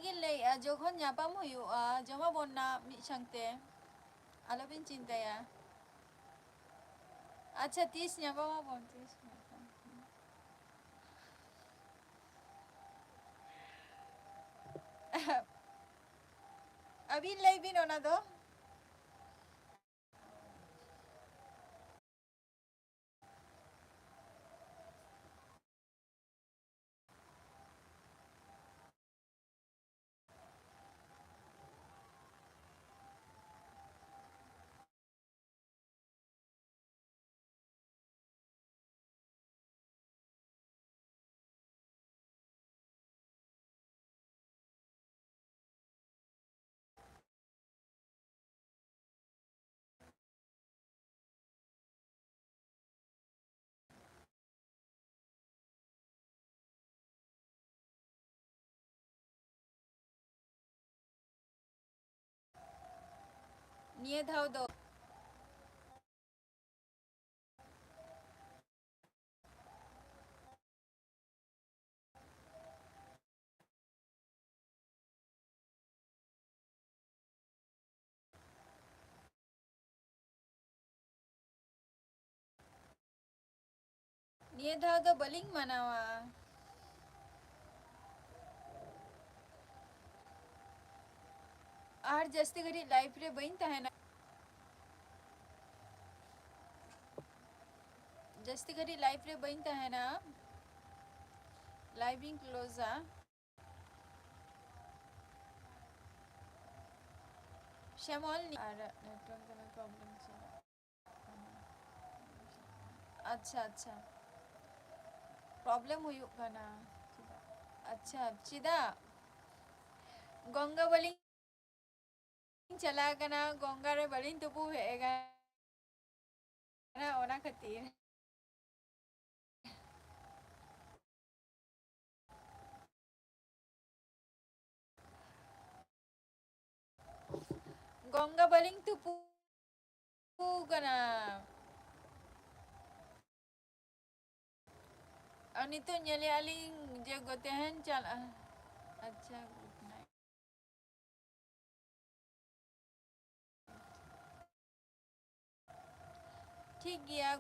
ᱜᱤᱧ ᱞᱟᱹᱭᱮᱜᱼᱟ, ᱡᱚᱠᱷᱚᱱ ᱧᱟᱯᱟᱢ ᱦᱩᱭᱩᱜᱼᱟ, ᱡᱚᱢᱟᱵᱚᱱ ᱱᱟ ᱢᱤᱫ ᱥᱟᱝᱛᱮ, ᱟᱞᱚᱵᱤᱱ ᱪᱤᱱᱛᱟᱹᱭᱟ᱾ ᱟᱪᱪᱷᱟ, ᱛᱤᱥ ᱧᱟᱯᱟᱢᱟᱵᱚᱱ, ᱛᱤᱥ ᱧᱟᱯᱟᱢ? ᱟᱹᱵᱤᱱ ᱞᱟᱹᱭ ᱵᱤᱱ ᱚᱱᱟ ᱫᱚ᱾ ᱱᱤᱭᱟᱹ ᱫᱷᱟᱣ ᱫᱚ ᱱᱤᱭᱟᱹ ᱫᱷᱟᱣ ᱫᱚ ᱵᱟᱹᱞᱤᱧ ᱢᱟᱱᱟᱣᱟ᱾ ᱟᱨ ᱡᱟᱹᱥᱛᱤ ᱜᱷᱟᱹᱲᱤᱡ live ᱨᱮ ᱵᱟᱹᱧ ᱛᱟᱦᱮᱱᱟ᱾ ᱡᱟᱹᱥᱛᱤ ᱜᱷᱟᱹᱲᱤᱡ live ᱨᱮ ᱵᱟᱹᱧ ᱛᱟᱦᱮᱱᱟ᱾ Live ᱤᱧ closeᱟ᱾ ᱥᱮᱢᱚᱞ ᱟᱨ network ᱫᱚᱢᱮ problem ᱪᱟᱞᱟᱜ ᱠᱟᱱᱟ᱾ ᱟᱪᱪᱷᱟ, ᱟᱪᱪᱷᱟ᱾ Problem ᱦᱩᱭᱩᱜ ᱠᱟᱱᱟ᱾ ᱪᱮᱫᱟᱜ? ᱟᱪᱪᱷᱟ, ᱪᱮᱫᱟᱜ? ᱜᱚᱝᱜᱟ ᱵᱟᱹᱞᱤᱧ ᱪᱟᱞᱟᱣ ᱠᱟᱱᱟ, ᱜᱚᱝᱜᱟ ᱨᱮ ᱵᱟᱹᱞᱤᱧ ᱛᱩᱯᱩ ᱦᱮᱡ ᱟᱠᱟᱱᱟ, ᱚᱱᱟ ᱠᱷᱟᱹᱛᱤᱨ᱾ ᱜᱚᱝᱜᱟ ᱵᱟᱹᱞᱤᱧ ᱛᱩᱯᱩ ᱠᱟᱱᱟ᱾ ᱟᱨ ᱱᱤᱛᱚᱜ ᱧᱮᱞᱮᱜᱼᱟ ᱞᱤᱧ ᱡᱮ ᱜᱚ-, ᱛᱮᱦᱮᱧ ᱪᱟᱞᱟᱜᱼᱟ᱾ ᱟᱪᱪᱷᱟ, good night᱾ ᱴᱷᱤᱠ ᱜᱮᱭᱟ᱾